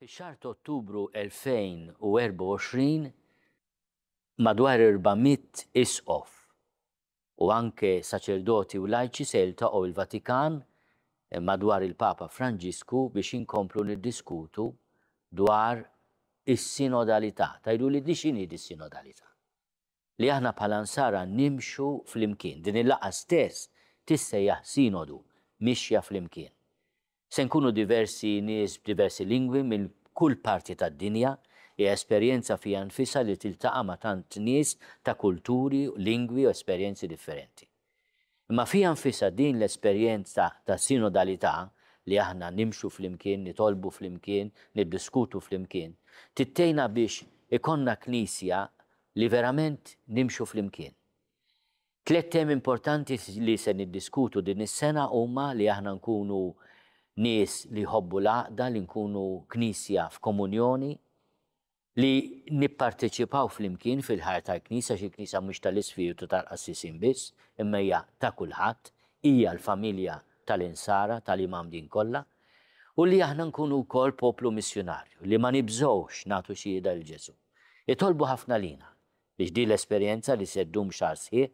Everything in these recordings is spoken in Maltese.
Fix-xahar ta' Ottubru 2024, madwar 400 isqof u anke saċerdoti u lajċi se jiltaqgħu il-Vatikan madwar il-Papa Franġisku biex inkomplu niddiskutu dwar is-sinodalità. Tgħiduli di x'inhi di sinodalità? Li aħna bħala Nsara nimxu flimkien. Din il-laqgħa stess tissejjaħ sinodu, mixja flimkien. Se nkunu diversi nies b'diversi lingwi minn kull parti tad-dinja. Hija esperjenza fiha nfisha li tiltaqa' ma' tant nies ta' kulturi, lingwi u esperjenzi differenti. Imma fiha nfisha din l-esperjenza ta' sinodalità, li aħna nimxu flimkien, nitolbu flimkien, niddiskutu flimkien, trid tgħinna biex ikollna Knisja li verament nimxu flimkien. Tlett temi importanti li se niddiskutu din is-sena huma li aħna nkunu nies li jħobbu l-għaqda, li nkunu Knisja f'komunjoni, li nipparteċipaw flimkien fil-ħajja tal-Knisja, għax il-Knisja mhux tal-isfiritu tal-qassisin biss, imma hija ta' kulħadd, hija l-familja tal-insara, tal-imgħammdin kollha, u li aħna nkunu wkoll poplu missjunarju, li ma nibżgħux nagħtu xhieda lil Ġesù. Itolbu ħafna lina biex din l-esperjenza li se ddum xahar sħiħ,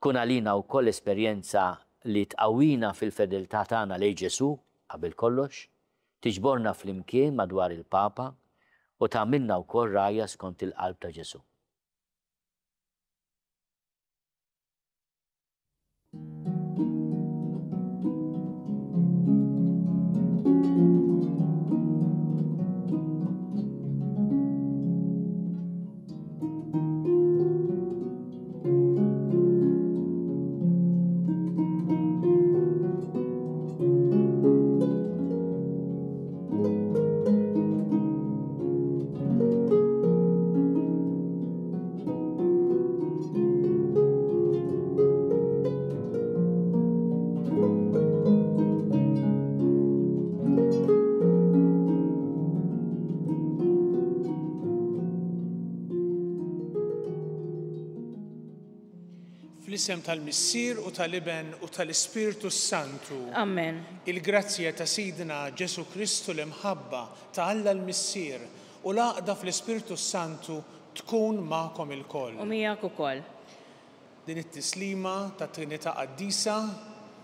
tkun għalina wkoll esperjenza li tqawwina fil-fedeltà tagħna lejn Ġesù qabel kollox, tiġborna flimkien madwar il-Papa u tagħmilna wkoll rgħajja skont il-qalb ta' Ġesù. Fl-isem tal-Missier u tal-Iben u tal-Ispirtu s-Santu. Amen. Il-grazzja ta' Sidna Ġesù Kristu l-imħabba ta' Alla l-Missier u l-għaqda fl-Ispirtu s-Santu tkun magħkom ilkoll. U miegħek ukoll. Din it-tislima tat-Trinità Qaddisa,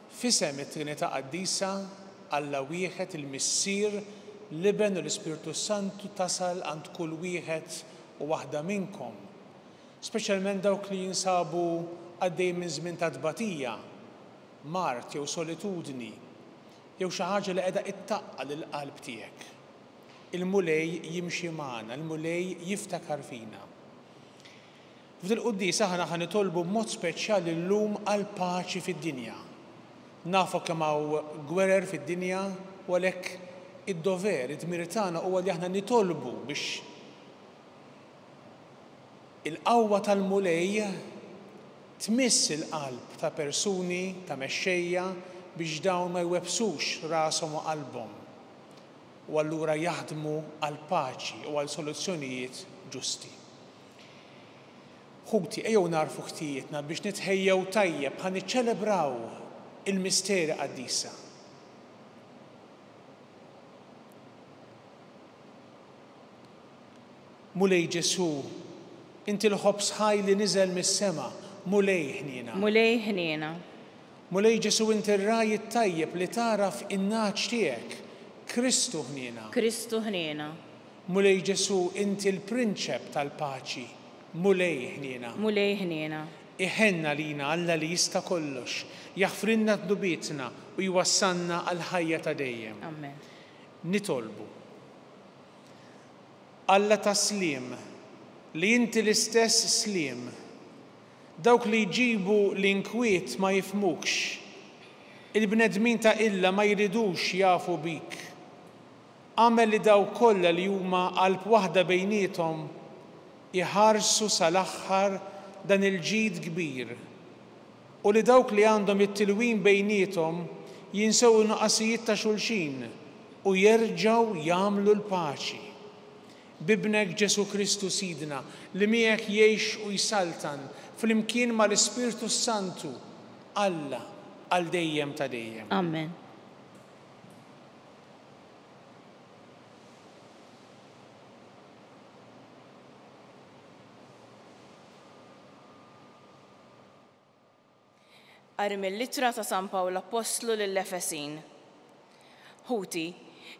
f'isem it-Trinità Qaddisa, Alla wieħed, il-Missier, l-Iben u l-Ispirtu s-Santu tasal għand kull wieħed u waħda minnkom, speċjalment dawk li jinsabu għaddejjin minn żmien ta' tbatija, mard jew solitudni, jew xi ħaġa li qiegħda ittaqqal il-qalb tiegħek. Il-Mulej jimxi magħna, il-Mulej jiftakar fina. F'dil-quddiesa aħna ħa nitolbu b'mod speċjali llum għall-paċi fid-dinja. Nafu kemm hawn gwerer fid-dinja u għalhekk id-dover, id-dmir tagħna huwa li aħna nitolbu biex il-qawwa tal-Mulej tmiss il-qalb ta' persuni, ta' mexxejja biex dawn ma jwebbsux rashom u qalbhom u allura jaħdmu għall-paċi u għal soluzzjonijiet ġusti. Ħuti, ejjew nagħrfu ħtijietna biex nitħejjew tajjeb ħa niċċelebraw il-misteri qaddisa. Mulej Ġesù, inti l-ħobż ħaj li niżel mis-sema, Mulej ħniena. Mulej ħniena. Mulej Ġesù inti r-ragħaj it-tajjeb li tagħraf in-nagħaġ tiegħek, Kristu ħniena. Kristu ħniena. Mulej Ġesù, inti l-Prinċep tal-paċi, Mulej ħniena. Mulej ħniena. Iħenn għalina Alla li jista' kollox, jaħfrilna dnubietna u jwassalna għall-ħajja ta' dejjem. Amen. Nitolbu. Alla tas-sliem, li inti l-istess sliem, dawk li jġibu l-inkwiet ma jifhmukx, il-bnedmin ta' qilla ma jridux jafu bik. Agħmel li dawk kollha li huma qalb waħda bejniethom iħarsu sal-aħħar dan il-ġid kbir, u li dawk li għandhom it-tilwim bejniethom jinsew in-nuqqasijiet ta' xulxin u jerġgħu jagħmlu l-paċi. B'Ibnek Ġesù Kristu Sidna, li miegħek jgħix u jsaltan, flimkien mal-Ispirtu s-Santu, Alla, għal dejjem ta' dejjem. Amen. Qari mill-Ittra ta' San Pawl Appostlu lill-Efesin. Ħuti,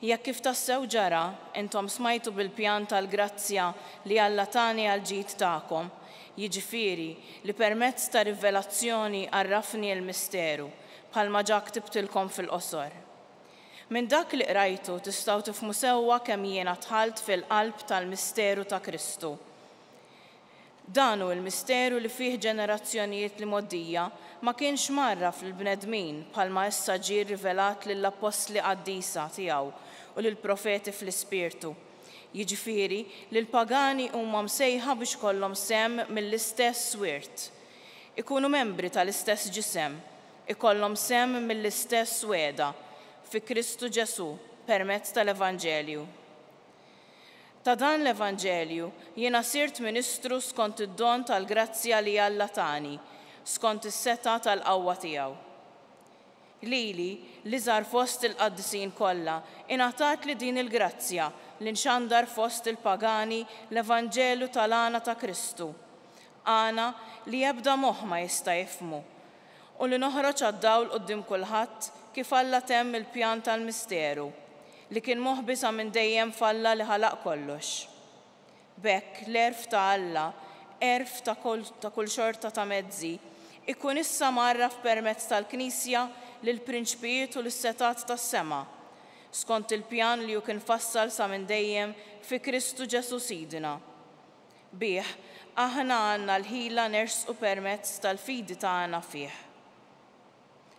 jekk kif tassew ġara, intom smajtu bil-pjan tal-grazzja li Alla tani għall-ġid tagħkom, jiġifieri li permezz ta' rivelazzjoni għarrafni l-misteru, bħalma ġa ktibtilkom fil-qosor. Minn dak li qrajtu tistgħu tifhmu sewwa kemm jiena dħalt fil-qalb tal-misteru ta' Kristu. Dan hu l-misteru li fih ġenerazzjonijiet l-imgħoddija ma kienx mgħarraf lill-bnedmin bħalma issa ġie rrivelat lill-appostli qaddisa tiegħu u lill-profeti fl-Ispirtu, jiġifieri li l-pagani huma msejħa biex ikollhom sehem mill-istess wirt, ikunu membri tal-istess ġisem, ikollhom sehem mill-istess wegħda, fi Kristu Ġesù permezz tal-Evanġelju. Ta' dan l-Evanġelju jiena sirt ministru skont id-don tal-grazzja li Alla tani, skont is-setgħa tal-qawwa tiegħu. Lili, l-iżgħar fost il-qaddisin kollha, ingħatatli din il-grazzja li nxandar fost il-pagani l-Evanġelju tal-għana ta' Kristu, għana li ebda moħħ ma jista' jifhmu, u li noħroġ għad-dawl quddiem kulħadd kif Alla temm il-pjan tal-misteru, li kien moħbi sa minn dejjem f'Alla li ħalaq kollox. B'hekk, l-għerf ta' Alla, għerf ta' kull ta' kull xorta ta' mezzi, ikun issa mgħarraf permezz tal-Knisja lill-prinċpijiet u lis-setgħat tas-sema, skont il-pjan li hu kien fassal sa minn dejjem fi Kristu Ġesù Sidna. Bih, aħna għandna l-ħila nersqu permezz tal-fidi tagħna fih.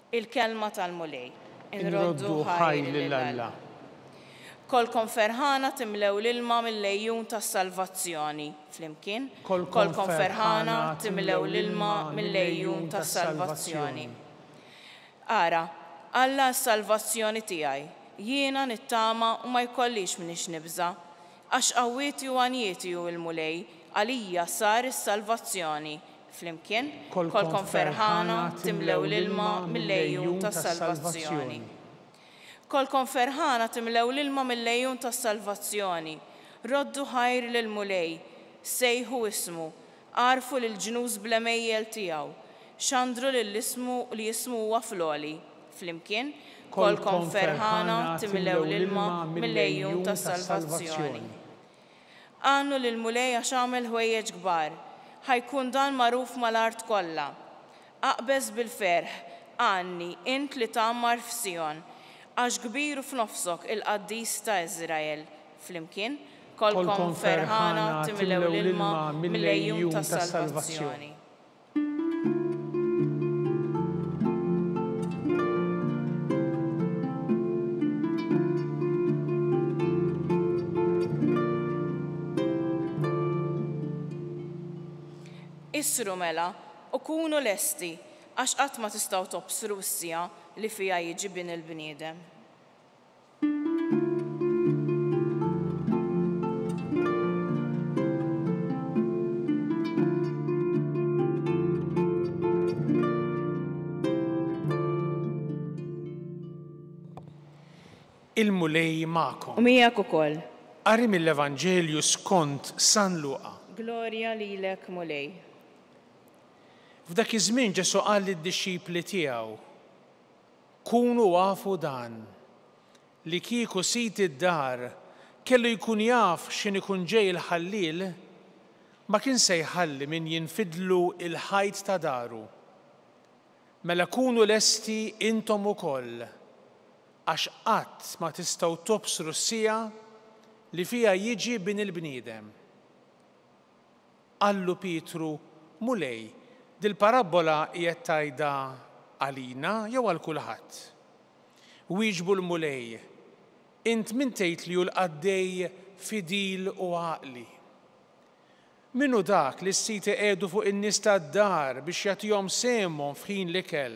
Il-Kelma tal-Mulej. Inroddu ħajr lil Alla. Kollkom ferħana timlew l-ilma mill-għejun tas-salvazzjoni. Flimkien. Kollkom ferħana timlew l-ilma mill-għejun tas-salvazzjoni. Ara, Alla s-salvazzjoni tiegħi, jiena nittama u ma jkollix mniex nibża'. Għax qawwieti u għanjieti hu l-Mulej, għalija sar is-salvazzjoni. Flimkien, Kollkom ferħana timlew l-ilma mill-għejun tas-salvazzjoni. Kollkom ferħana timlew l-ilma mill-għejun tas-salvazzjoni. Roddu ħajr lill-Mulej, sejħu ismu, għarrfu lill-ġnus bl-għemejjel tiegħu, xandru lil ismu li ismu huwa fl-għoli. Flimkien, Kollkom ferħana timlew l-ilma mill-għejun tas-salvazzjoni. Għannu lill-Mulej għax għamel ħwejjeġ kbar. Ħa jkun dan magħruf mal-art kollha. Aqbeż bil-ferħ, għanni, int li tgħammar f'Sijon, għax kbir hu f'nofsok il-Qaddis ta' Iżrael. Flimkien, Kollkom ferħana timlew l-ilma mill-għejun tas-salvazzjoni. Isru mela, u kunu lesti, għax qatt ma tistgħu tobsru s-siegħa li fiha jiġi Bin il-bniedem. Il-Mulej magħkom. U miegħek ukoll. Qari mill-Evanġelju skont San Luqa. Glorja lilek, Mulej. F'dak iż-żmien Ġesù qal lid-dixxipli tiegħu, Kunu afu dan, li kieku sid id-dar kellu jkun jaf x'ħin ikun ġej il-ħalliel, ma kien se jħalli min jinfidlu l-ħajt ta' daru. Mela kunu lesti intom ukoll, għax qatt ma tistgħu tobsru s-siegħa li fiha jiġi Bin il-bniedem. Qallu Pietru, Mulej, dil-parabbola qiegħed tgħidha għalina jew għal kulħadd? Wieġbu l-Mulej, Int min tgħid li hu l-qaddej fidil u għaqli? Min hu dak li s-sid iqiegħdu fuq in-nies tad-dar biex jagħtihom sehemhom f'ħin l-ikel?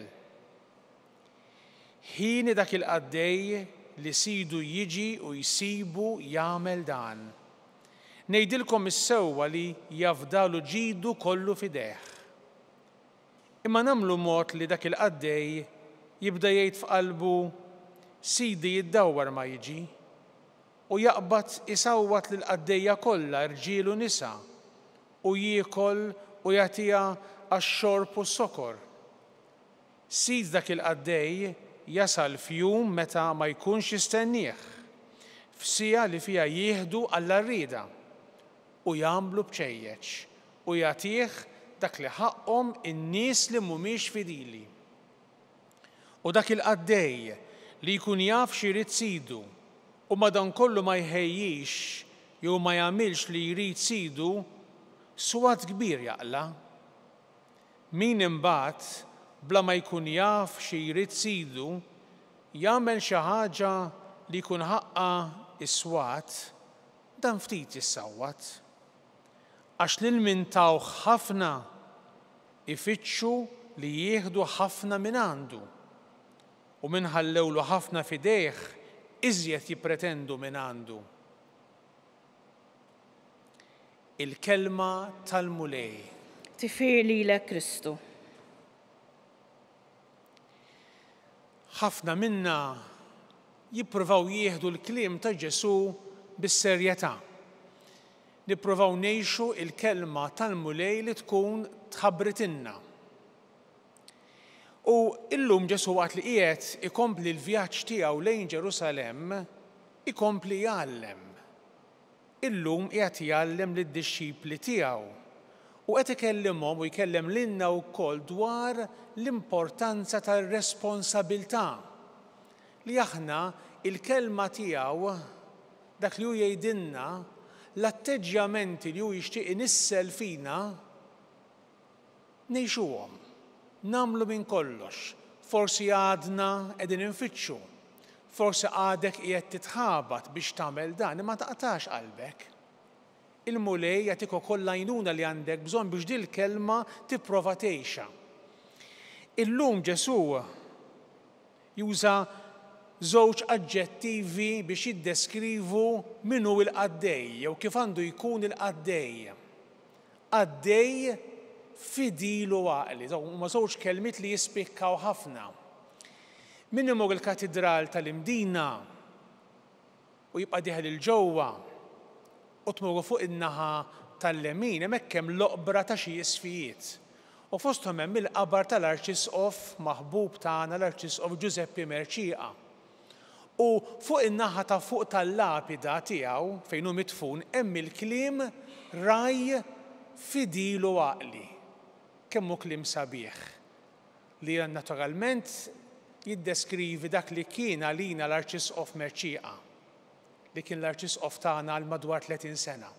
Hieni dak il-qaddej li sidu jiġi u jsibu jagħmel dan. Ngħidilkom is-sewwa li jafdalu ġidu kollu f'idejh. Imma nagħmlu mod li dak il-qaddej jibda jgħid f'qalbu, 'Sidi jiddawwar ma jiġi', u jaqbad isawwat lill-qaddejja kollha rġiel u nisa, u jiekol u jagħtiha għax-xorb u s-sokor. Sid dak il-qaddej jasal f'jum meta ma jkunx jistennieh, f'siegħa li fiha jieħdu għall-għarrieda, u jagħmlu bċejjeċ, u jagħtih dak li ħaqqhom in-nies li mhumiex fidili. U dak il-qaddej li jkun jaf x'irid sidu u madankollu ma jħejjix jew ma jagħmilx li jrid sidu, swat kbir jaqla'. Min imbagħad, bla ma jkun jaf xi jrid sidu, jagħmel xi ħaġa li jkun ħaqqha s-swat, dan ftit jissawwat. Għax lil min tawh ħafna, ifittxu li jieħdu ħafna mingħandu, u min ħallewlu ħafna f'idejh iżjed jippretendu mingħandu. Il-Kelma tal-Mulej. Tifhir lilek Kristu. Ħafna minna jippruvaw jieħdu l-kliem ta' Ġesù bis-serjetà. Nippruvaw ngħixu l-kelma tal-Mulej li tkun tħabbritilna. U illum Ġesù waqt li qiegħed ikompli l-vjaġġ tiegħu lejn Ġerusalemm, ikompli jgħallem. Illum qiegħed jgħallem lid-dixxipli tiegħu u qed ikellimhom u jkellem lilna wkoll dwar l-importanza tar-responsabilità li aħna il-kelma tiegħu, dak li hu jgħidilna, l-atteġġjamenti li hu jixtieq inissel fina, ngħixuhom, nagħmlu minn kollox. Forsi għadna qegħdin infittxu, forsi għadek qiegħed titħabat biex tagħmel dan, imma taqtax qalbek. Il-Mulej jagħtik ukoll l-għajnuna li għandek bżonn biex dil-kelma tipprova tgħixha. Illum Ġesù juża żewġ aġġettivi biex jiddeskrivu min hu l-qaddej jew kif għandu jkun il-qaddej. Qaddej fidil u għaqli. Dawn huma żewġ kelmiet li jispikkaw ħafna. Min imur il-Katidral tal-Imdina u jibqa' dieħel 'il ġewwa u tmorru fuq in-naħa tal-lemin, hemmhekk hemm l-oqbra ta' xi isqfijiet. U fosthom hemm il-qabar tal-Arċisqof maħbub tagħna l-Arċisqof Ġużeppi Mercieca. U fuq in-naħa ta' fuq tal-lapida tiegħu, fejn hu midfun, hemm il-kliem Ragħaj fidil u għaqli. Kemm hu kliem sabiħ, li naturalment jiddeskrivi dak li kien għalina l-Arċisqof Mercieca, li kien l-Arċisqof tagħna għal madwar 30 sena.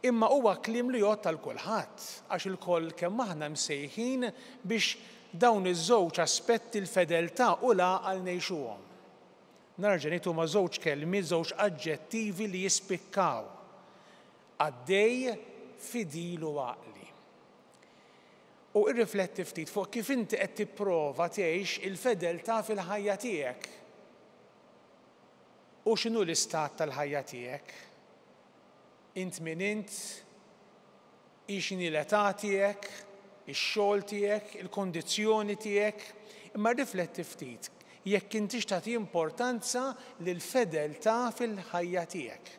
Imma huwa kliem li jgħodd għal kulħadd, għax ilkoll kemm aħna msejħin biex dawn iż-żewġ aspetti l-fedeltà u l-għaqal ngħixuhom. Nerġa' ngħid huma żewġ kelmiet, żewġ aġġettivi li jispikkaw. Qaddej, fidil u għaqli. U irrifletti ftit fuq kif inti qed tipprova tgħix il-fedeltà fil-ħajja tiegħek. U x'inhu l-istat tal-ħajja tiegħek? Int min int, hi x'inhi l-età tiegħek, ix-xogħol tiegħek, il-kundizzjoni tiegħek, imma rrifletti ftit jekk intix tagħti importanza lill-fedeltà fil-ħajja tiegħek.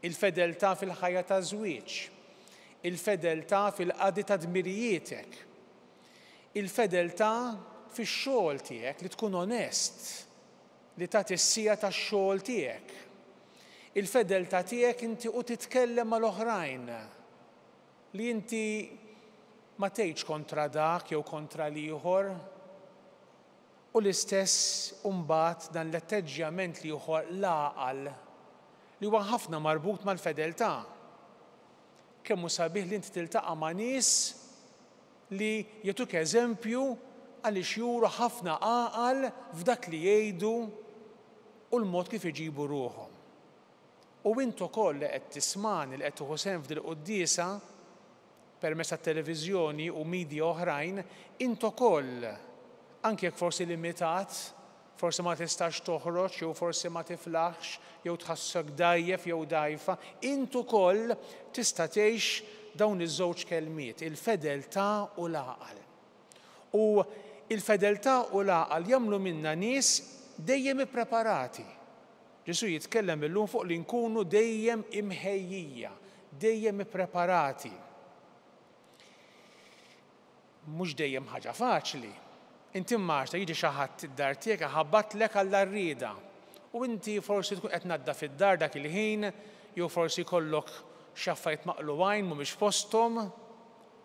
Il-fedeltà fil-ħajja taż-żwieġ, il-fedeltà fil-qadi ta' dmirijietek, il-fedeltà fix-xogħol tiegħek li tkun onest, li tagħti s-siegħa tax-xogħol tiegħek. Il-fedeltà tiegħek inti u titkellem mal-oħrajn, li inti ma tgħidx kontra dak jew kontra l-ieħor. U l-istess imbagħad dan l-atteġġjament l-ieħor l-għaqal, li huwa ħafna marbut mal-fedeltà. Kemm hu sabiħ li inti tiltaqa' ma' nies li jagħtuk eżempju għaliex juru ħafna għaqal f'dak li jgħidu u l-mod kif iġibu ruħhom. U int ukoll li qed tismagħni, li qed tieħu sehem f'dil-quddiesa permezz tat-televiżjoni u media oħrajn, int ukoll, anke jekk forsi limitat, forsi ma tistax toħroġ jew forsi ma tiflaħx jew tħassok dgħajjef jew dgħajfa, int ukoll tista' tgħix dawn iż-żewġ kelmiet, il-fedeltà u l-għaqal. U l-fedeltà u l-għaqal jagħmlu minna nies dejjem ippreparati. Ġesù jitkellem illum fuq li nkunu dejjem imħejjija, dejjem ippreparati. Mhux dejjem ħaġa faċli. Inti immaġna jiġi xi ħadd id-dar tiegħek iħabbatlek għall-għarrieda u inti forsi tkun qed tnaddaf id-dar dak il-ħin jew forsi jkollok xi affarijiet maqlugħin mhumiex f'posthom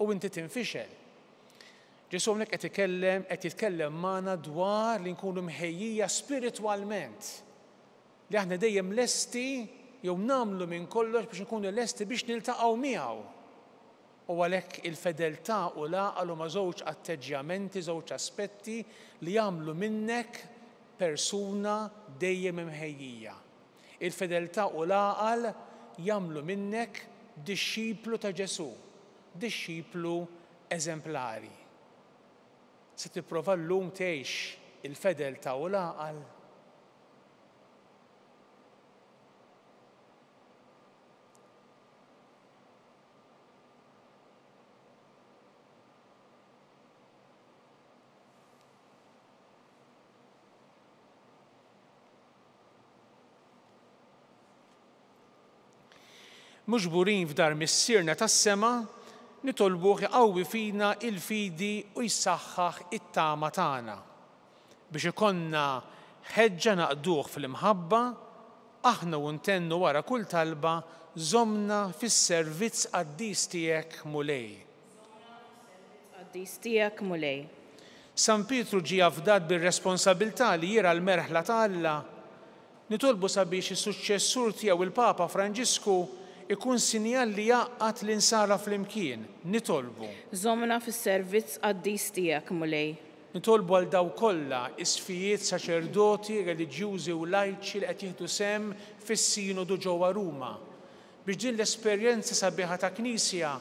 u inti tinfixel. Ġesù hawnhekk qed ikellem qed jitkellem magħna dwar li nkunu mħejjija spiritwalment. Li aħna dejjem lesti jew nagħmlu minn kollox biex nkunu lesti biex niltaqgħu miegħu. U għalhekk il-fedeltà u l-għaqal huma żewġ atteġġjamenti, żewġ aspetti li jagħmlu minnek persuna dejjem imħejjija. Il-fedeltà u l-għaqal jagħmlu minnek dixxiplu ta' Ġesù, dixxiplu eżemplari. Se tipprova llum tgħix il-fedeltà u l-għaqal? Miġburin f'dar Missierna tas-sema, nitolbuh iqawwi fina l-fidi u jsaħħaħ it-tama tagħna. Biex ikollna ħeġġa naqduh fl-imħabba, aħna u ntennu wara kull talba, Żommna fis-servizz qaddis tiegħek, Mulej. Żommna fis-servizz qaddis tiegħek, Mulej. San Pietru ġie afdat bir-responsabilità li jirgħa l-merħla ta' Alla. Nitolbu sabiex is-suċċessur tiegħu il-Papa Franġisku ikun sinjal li jgħaqqad l-insara flimkien. Nitolbu. Żommna fis-servizz qaddis tiegħek, Mulej. Nitolbu għal dawk kollha, isqfijiet, saċerdoti, reliġjużi u lajċi li qed jieħdu sehem fis-Sinodu ġewwa Ruma, biex din l-esperjenza sabiħa ta' Knisja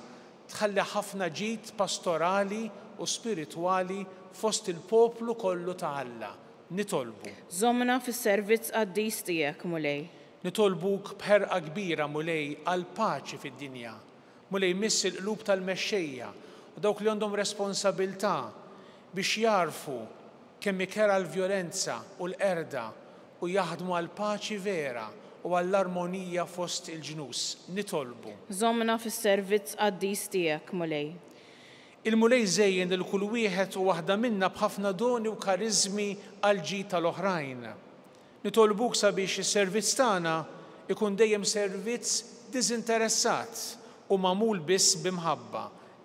tħalli ħafna ġid pastorali u spiritwali fost il-poplu kollu ta' Alla. Nitolbu. Żommna fis-servizz qaddis tiegħek, Mulej. Nitolbuk b'ħerqa kbira, Mulej, għall-paċi fid-dinja. Mulej miss il-qlub tal-mexxejja u dawk li għandhom responsabilità biex jagħrfu kemm hi kerha l-vjolenza u l-qerda u jaħdmu għall-paċi vera u għall-armonija fost il-ġnus. Nitolbu. Żommna fis-servizz qaddis tiegħek, Mulej. Il-Mulej żejjen lil kull wieħed u waħda minna b'ħafna doni u kariżmi għall-ġid tal-oħrajn. Nitolbuk sabiex is-servizz tagħna jkun dejjem servizz diżinteressat u magħmul biss bi mħabba.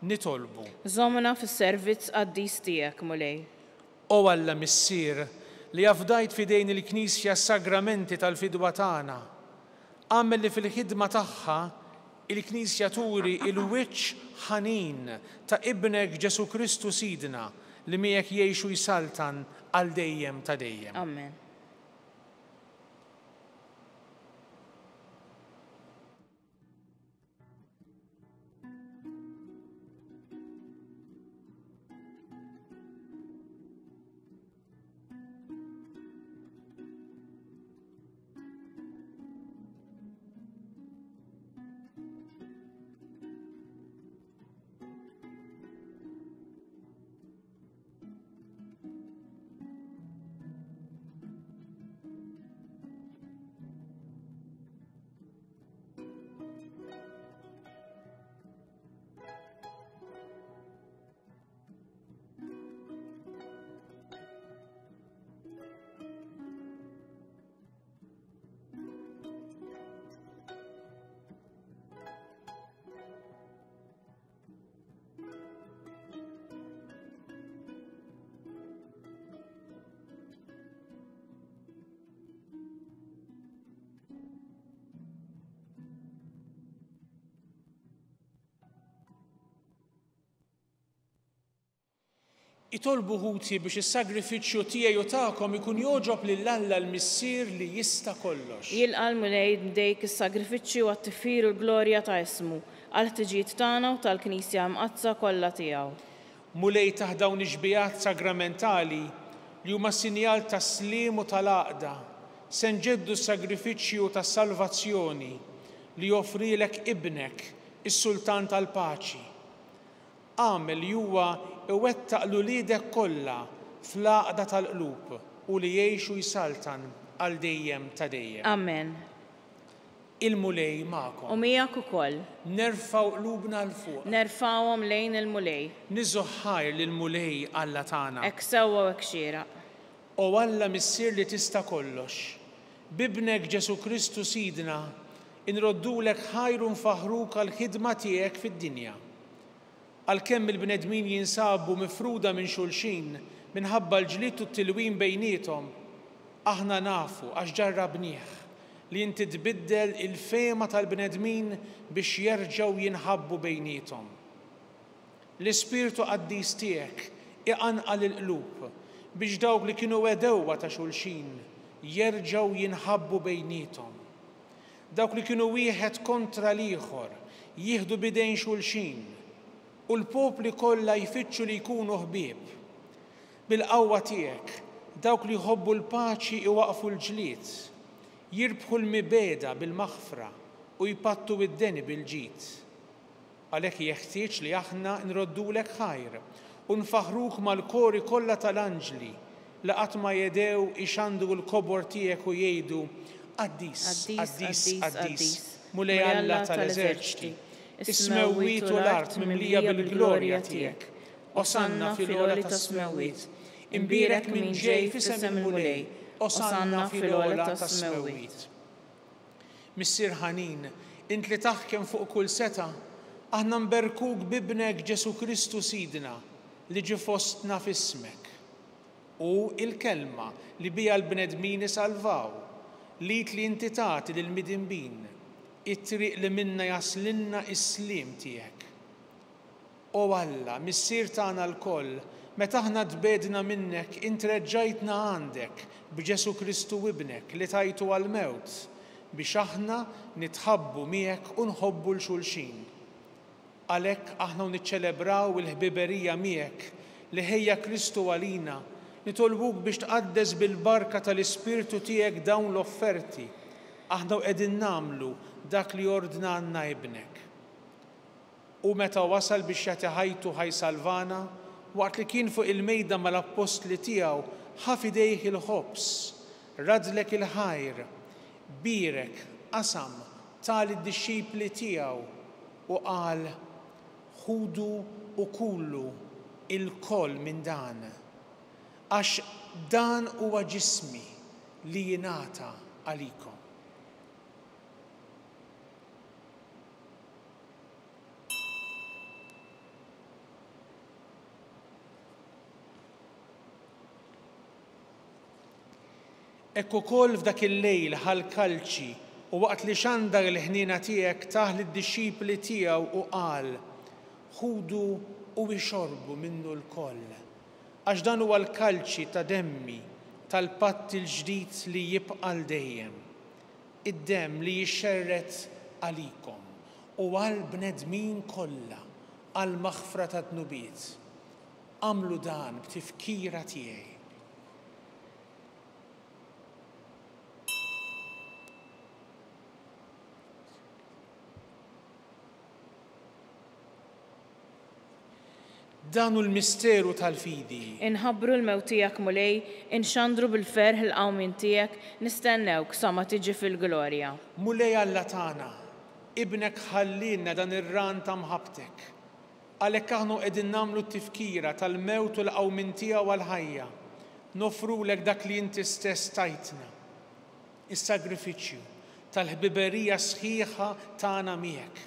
Nitolbu. Żommna fis-servizz qaddis tiegħek, Mulej. O Alla Missier, li afdajt f'idejn il-Knisja s-sagramenti tal-fidwa tagħna, agħmel li fil-ħidma tagħha il-Knisja turi l-wiċċ ħanin ta' Ibnek Ġesù Kristu Sidna, li miegħek jgħix u jsaltan għal dejjem ta' dejjem. Amen. Itolbu ħuti biex is-sagrifiċċju tiegħi u tagħkom ikun jogħġob lil Alla l-Missier li jista' kollox. Jilqa' l-Mulej m'dejk is-sagrifiċċju għat-tifħir u l-glorja ta' ismu, għall-ħtiġijiet tagħna u tal-Knisja Imqaddsa kollha tiegħu. Mulej taħt dawn ix-xbigħat sagramentali li huma sinjal tas-sliem u tal-għaqda, se nġeddu s-sagrifiċċju tas-salvazzjoni li joffrilek Ibnek, is-Sultan tal-paċi. Agħmel li huwa iwettaq 'l uliedek kollha fl-għaqda tal-qlub u li jgħix u jsaltan għal dejjem ta' dejjem. Amen. Il-Mulej magħkom. U miegħek ukoll. Nerfgħu qlubna 'l fuq. Nerfgħuhom lejn il-Mulej. Niżżu ħajr lill-Mulej Alla tagħna. Hekk sewwa u hekk xieraq. O Alla Missier li tista' kollox, b'Ibnek Ġesù Kristu Sidna, inroddulek ħajr u nfaħħruk għall-ħidma tiegħek fid-dinja. Għalkemm il-bnedmin jinsabu mifruda minn xulxin minħabba l-ġlied u t-tilwim bejniethom, aħna nafu, għax ġarrabnieh, li inti tbiddel il-fehma tal-bnedmin biex jerġgħu jinħabbu bejniethom. L-Ispirtu Qaddis tiegħek iqanqal il-qlub biex dawk li kienu għedewwa ta' xulxin jerġgħu jinħabbu bejniethom. Dawk li kienu wieħed kontra l-ieħor jieħdu b'idejn xulxin, u l-popli kollha jfittxu li jkunu ħbieb. Bil-qawwa tiegħek, dawk li jħobbu l-paċi iwaqqfu l-ġlied, jirbħu l-mibegħda bil-maħfra u jpattu d-deni bil-ġid. Għalhekk jeħtieġ li aħna nroddulek ħajr u nfaħħruk mal-kori kollha tal-anġli li qatt ma jedhew ixandru l-kobor tiegħek u jgħidu, Qaddis, qaddis, qaddis, Mulej Alla tal-eżerċti, is-smewwiet u l-art mimlija bil-glorja tiegħek. Osanna fil-ogħla tas-smewwiet. Imbierek min ġej f'isem il-Mulej. Osanna fil-ogħla tas-smewwiet. Missier ħanin, int li taħkem fuq kull setgħa, aħna nberkuk b'Ibnek Ġesù Kristu Sidna, li ġie fostna f'ismek. Hu l-Kelma li biha l-bnedmin isalvaw, l-id li inti tagħti lill-midinbin, it-triq li minnha jaslilna s-sliem tiegħek. O Alla, Missier tagħna lkoll, meta aħna tbegħdna minnek, int reġġajtna għandek b'Ġesù Kristu Ibnek li tajtu għall-mewt, biex aħna nitħabbu miegħek u nħobbu 'l xulxin. Għalhekk, aħna u niċċelebraw il-ħbiberija miegħek li ħejja Kristu għalina, nitolbuk biex tqaddes bil-barka tal-Ispirtu tiegħek dawn l-offerti, aħna u qegħdin nagħmlu dak li ordnalna Ibnek. U meta wasal biex jagħti ħajtu ħa jsalvana, waqt li kien fuq il-mejda mal-appostli tiegħu, ħa f'idejh il-ħobż, raddlek il-ħajr, bierek, qasam, ta lid-dixxipli tiegħu, u qal, Ħudu u kulu ilkoll minn dan, għax dan huwa ġismi li jingħata għalikom. Hekk ukoll f'dak il-lejl ħa l-kalċi u waqt li xandar il-ħniena tiegħek tah lid-dixxipli tiegħu u qal, Ħudu u ixorbu minnu lkoll, għax dan huwa l-kalċi ta' demmi tal-patt il-ġdid li jibqa' għal dejjem. Id-demm li jixxerred għalikom u għall-bnedmin kollha għall-maħfra tad-dnubiet. Agħmlu dan b'tifkira tiegħi. Dan hu l-misteru tal-fidi. Inħabbru l-mewt tiegħek, Mulej, inxandru bil-ferħ il-qawmien tiegħek, nistennewk sa ma tiġi fil-glorja. Mulej Alla tagħna, Ibnek ħallielna dan ir-rahan ta' mħabbtek. Għalhekk aħna u qegħdin nagħmlu t-tifkira tal-mewt u l-qawmien tiegħu għall-ħajja, noffrulek dak li inti stess tajtna. is-sagrifiċċju tal-ħbiberija sħiħa tagħna miegħek.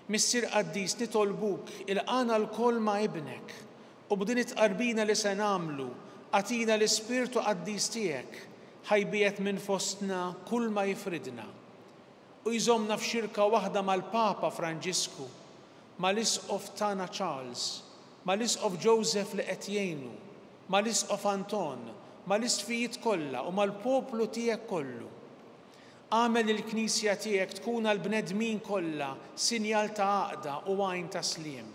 Missier Qaddis, nitolbuk, ilqagħna lkoll ma' Ibnek, u b'din it-tqarbina li se nagħmlu, agħtina l-Ispirtu Qaddis tiegħek, ħa jbiegħed minn fostna kull ma jifridna, u jżommna f'xirka waħda mal-Papa Franġisku, mal-Isqof tagħna Charles, mal-Isqof Joseph li qed jgħinu, mal-Isqof Anton, mal-Isqfijiet kollha u mal-poplu tiegħek kollu. Agħmel li l-Knisja tiegħek tkun għall-bnedmin kollha sinjal ta' għaqda u għajn ta' sliem.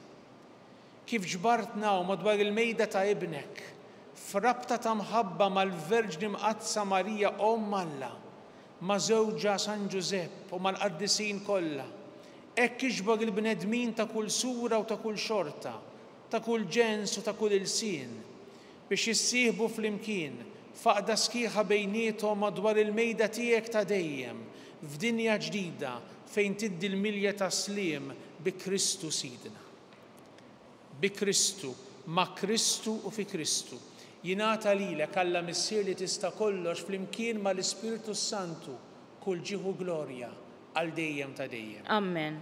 Kif ġbartna hawn madwar il-mejda ta' Ibnek, f'rabta ta' mħabba mal-Verġni Mqaddsa Marija Omm Alla, ma' żewġha San Ġużepp u mal-qaddisin kollha, hekk iġbor il-bnedmin ta' kull sura u ta' kull xorta, ta' kull ġens u ta' kull ilsien, biex jissieħbu flimkien f'għaqda sħiħa bejniethom madwar il-mejda tiegħek ta' dejjem, f'dinja ġdida fejn tiddi l-milja tas-sliem bi Kristu Sidna. Bi Kristu, ma' Kristu u fi Kristu, jingħata lilek, Alla Missier li tista' kollox, flimkien ma' l-Ispirtu s-Santu, kull ġieħ u glorja, għal dejjem ta' dejjem. Ammen.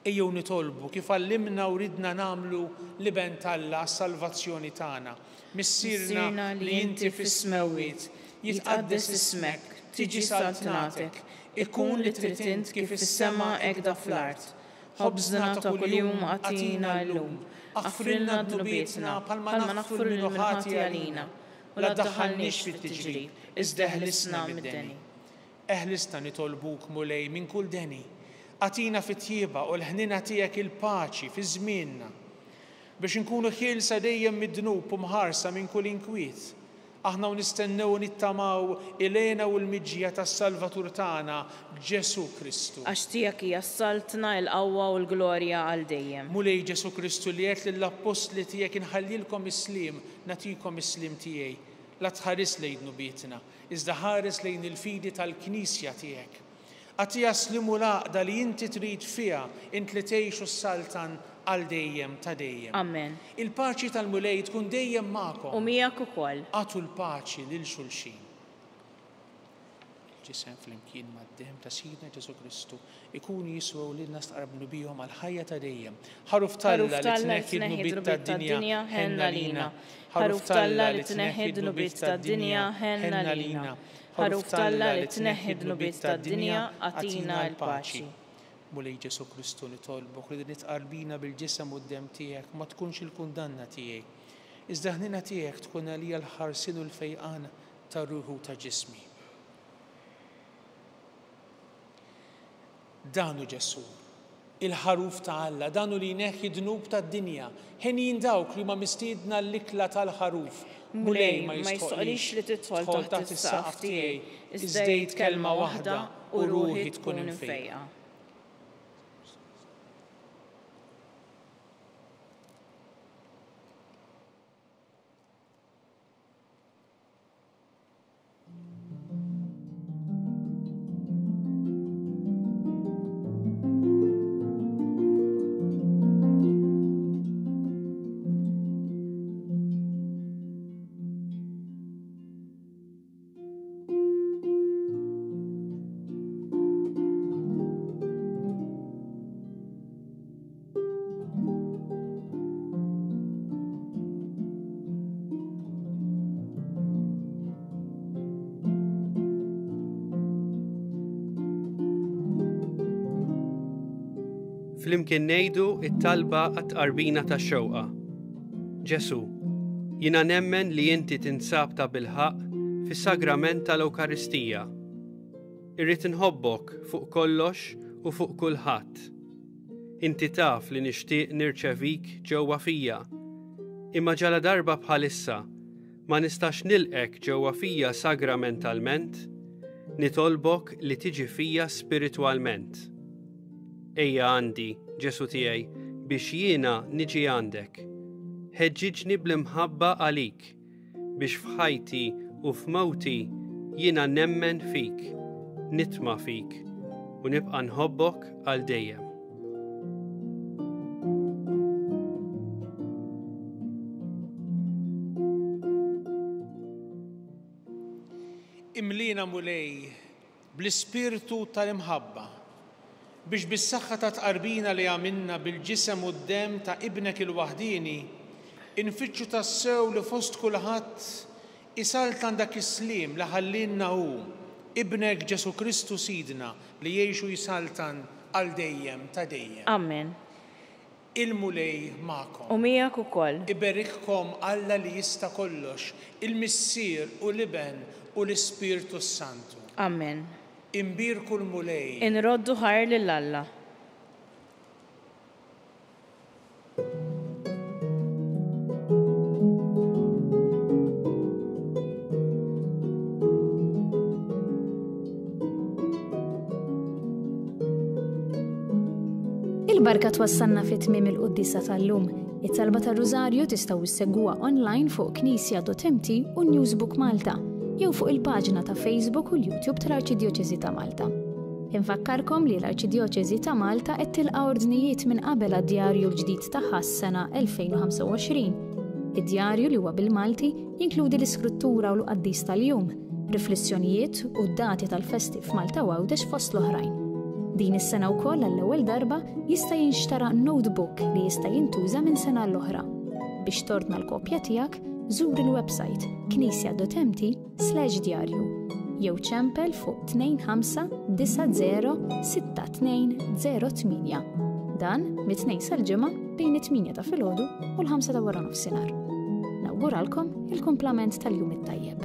Ejjew nitolbu kif għallimna u ridna nagħmlu l-Iben t'Alla għas-salvazzjoni tagħna. Missierna li inti fis-smewwiet, jitqaddes ismek, tiġi saltnatek, ikun li trid int kif fis-sema hekk fl-art. Ħobżna ta' kuljum agħtina llum. Aħfrilna dnubietna bħalma naħfru lil min hu ħati għalina, u la ddaħħalniex fit-tiġrib, iżda eħlisna mid-deni. Eħlisna nitolbuk, Mulej, minn kull deni. Agħtina fit-tjieba u l-ħniena tiegħek il-paċi fi żmienna, biex inkunu ħielsa dejjem mid-dnub u mħarsa minn kull inkwiet, aħna u nistennew u nittamaw il-hena u l-miġja tas-Salvatur tagħna, Ġesù Kristu. Għax tiegħek hija s-saltna, il-qawwa u l-glorja għal dejjem. Mulej Ġesù Kristu li għedt lill-appostli tiegħek inħallilkom is-sliem, nagħtikom is-sliem tiegħi. La tħarisx lejn dnubietna, iżda ħares lejn il-fidi tal-Knisja tiegħek. Agħtiha s-sliem u l-għaqda li inti trid fiha, int li tgħix u ssaltan għal dejjem ta' dejjem. Amen. Il-paċi tal-Mulej tkun dejjem magħkom. U miegħek ukoll. Agħtu l-paċi lil xulxin. Il-ġisem flimkien mad-demm ta' Sidna Ġesù Kristu ikunu jiswew lilna stqarbnu bihom għall-ħajja ta' dejjem. Ħaruf t'Alla li tneħħi d-dnubiet tad-dinja, ħenn għalina. Ħaruf t'Alla li tneħħi d-dnubiet tad-dinja, ħenn għalina. Ħaruf t'Alla li tneħħi d-dnubiet tad-dinja, agħtina l-paċi. Mulej Ġesù Kristu nitolbok li din it-tqarbina bil-ġisem u d-demm tiegħek ma tkunx il-kundanna tiegħi, iżda l-ħniena tiegħek tkun għalija l-ħarsien u l-fejqan ta' ruħi u ta' ġismi. Dan hu Ġesù, il-Ħaruf ta' Alla, dan hu li jneħħi d-dnub tad-dinja. Henjin dawk li huma mistiedna għall-ikla tal-Ħaruf. Mulej, ma jistħoqqlix li tidħol taħt is-saqaf tiegħi, iżda għid kelma waħda u ruħi tkun imfejqa. Flimkien ngħidu it-talba għat-tqarbina tax-xewqa. Ġesu, jiena nemmen li inti tinsab ta' bilħaqq fis-sagrament tal-Ewkaristija. Irrid inħobbok fuq kollox u fuq kulħadd. Inti taf li nixtieq nirċevik ġewwa fija. Imma ġaladarba bħalissa ma nistax nilqgħek ġewwa fija sagramentalment, nitolbok li tiġi fija spiritwalment. Ejja għandi, Ġesù tiegħi, biex jiena niġi għandek. Ħeġġiġni bl-imħabba għalik, biex f'ħajti u f'mewti jiena nemmen fik, nitma' fik u nibqa' nħobbok għal dejjem. Imliena Mulej bl-ispirtu tal-imħabba, biex bis-saħħa tat-tqarbina li għamilna bil-ġisem u d-demm ta' Ibnek il-waħdieni, infittxu tassew li fost kulħadd isaltan dak is-sliem li ħallielna hu, Ibnek Ġesù Kristu Sidna, li jgħix u jsaltan għal dejjem ta' dejjem. Amen. Il-Mulej magħkom. U miegħek ukoll. Iberikkom Alla li jista' kollox, il-Missier u l-Iben u l-Ispirtu s-Santu. Amen. Imbierku l-Mulej. Inroddu ħajr lil Alla. Il-barka twassalna fi tmiem il-quddiesa tal-lum. It-talba tar-Rużarju tistgħu ssegwuha online fuq knisja.mt u Newsbook Malta jew fuq il-paġna ta' Facebook u l-YouTube tal-Arċidjoċesi ta' Malta. Infakkarkom li l-Arċidjoċesi ta' Malta qed tilqa' ordnijiet minn qabel għad-djarju l-ġdid tagħha s-sena 2025. Id-djarju li huwa bil-Malti jinkludi l-iskruttura u l-qaddis tal-jum, riflessjonijiet u d-dati tal-festi f'Malta u Għawdex fost l-oħrajn. Din is-sena wkoll għall-ewwel darba jista' jinxtara notebook li jista' jintuża minn sena l-oħra. Biex tordna l-kopja tiegħek, żur il-website knisja.mt slash djarju jew ċempel fuq 25906208. Dan mit-tnejn sal-ġimgħa bejn it-8 ta' filgħodu u l-5 ta' wara nofsinhar. Nawguralkom il-kumplament tal-jum it-tajjeb.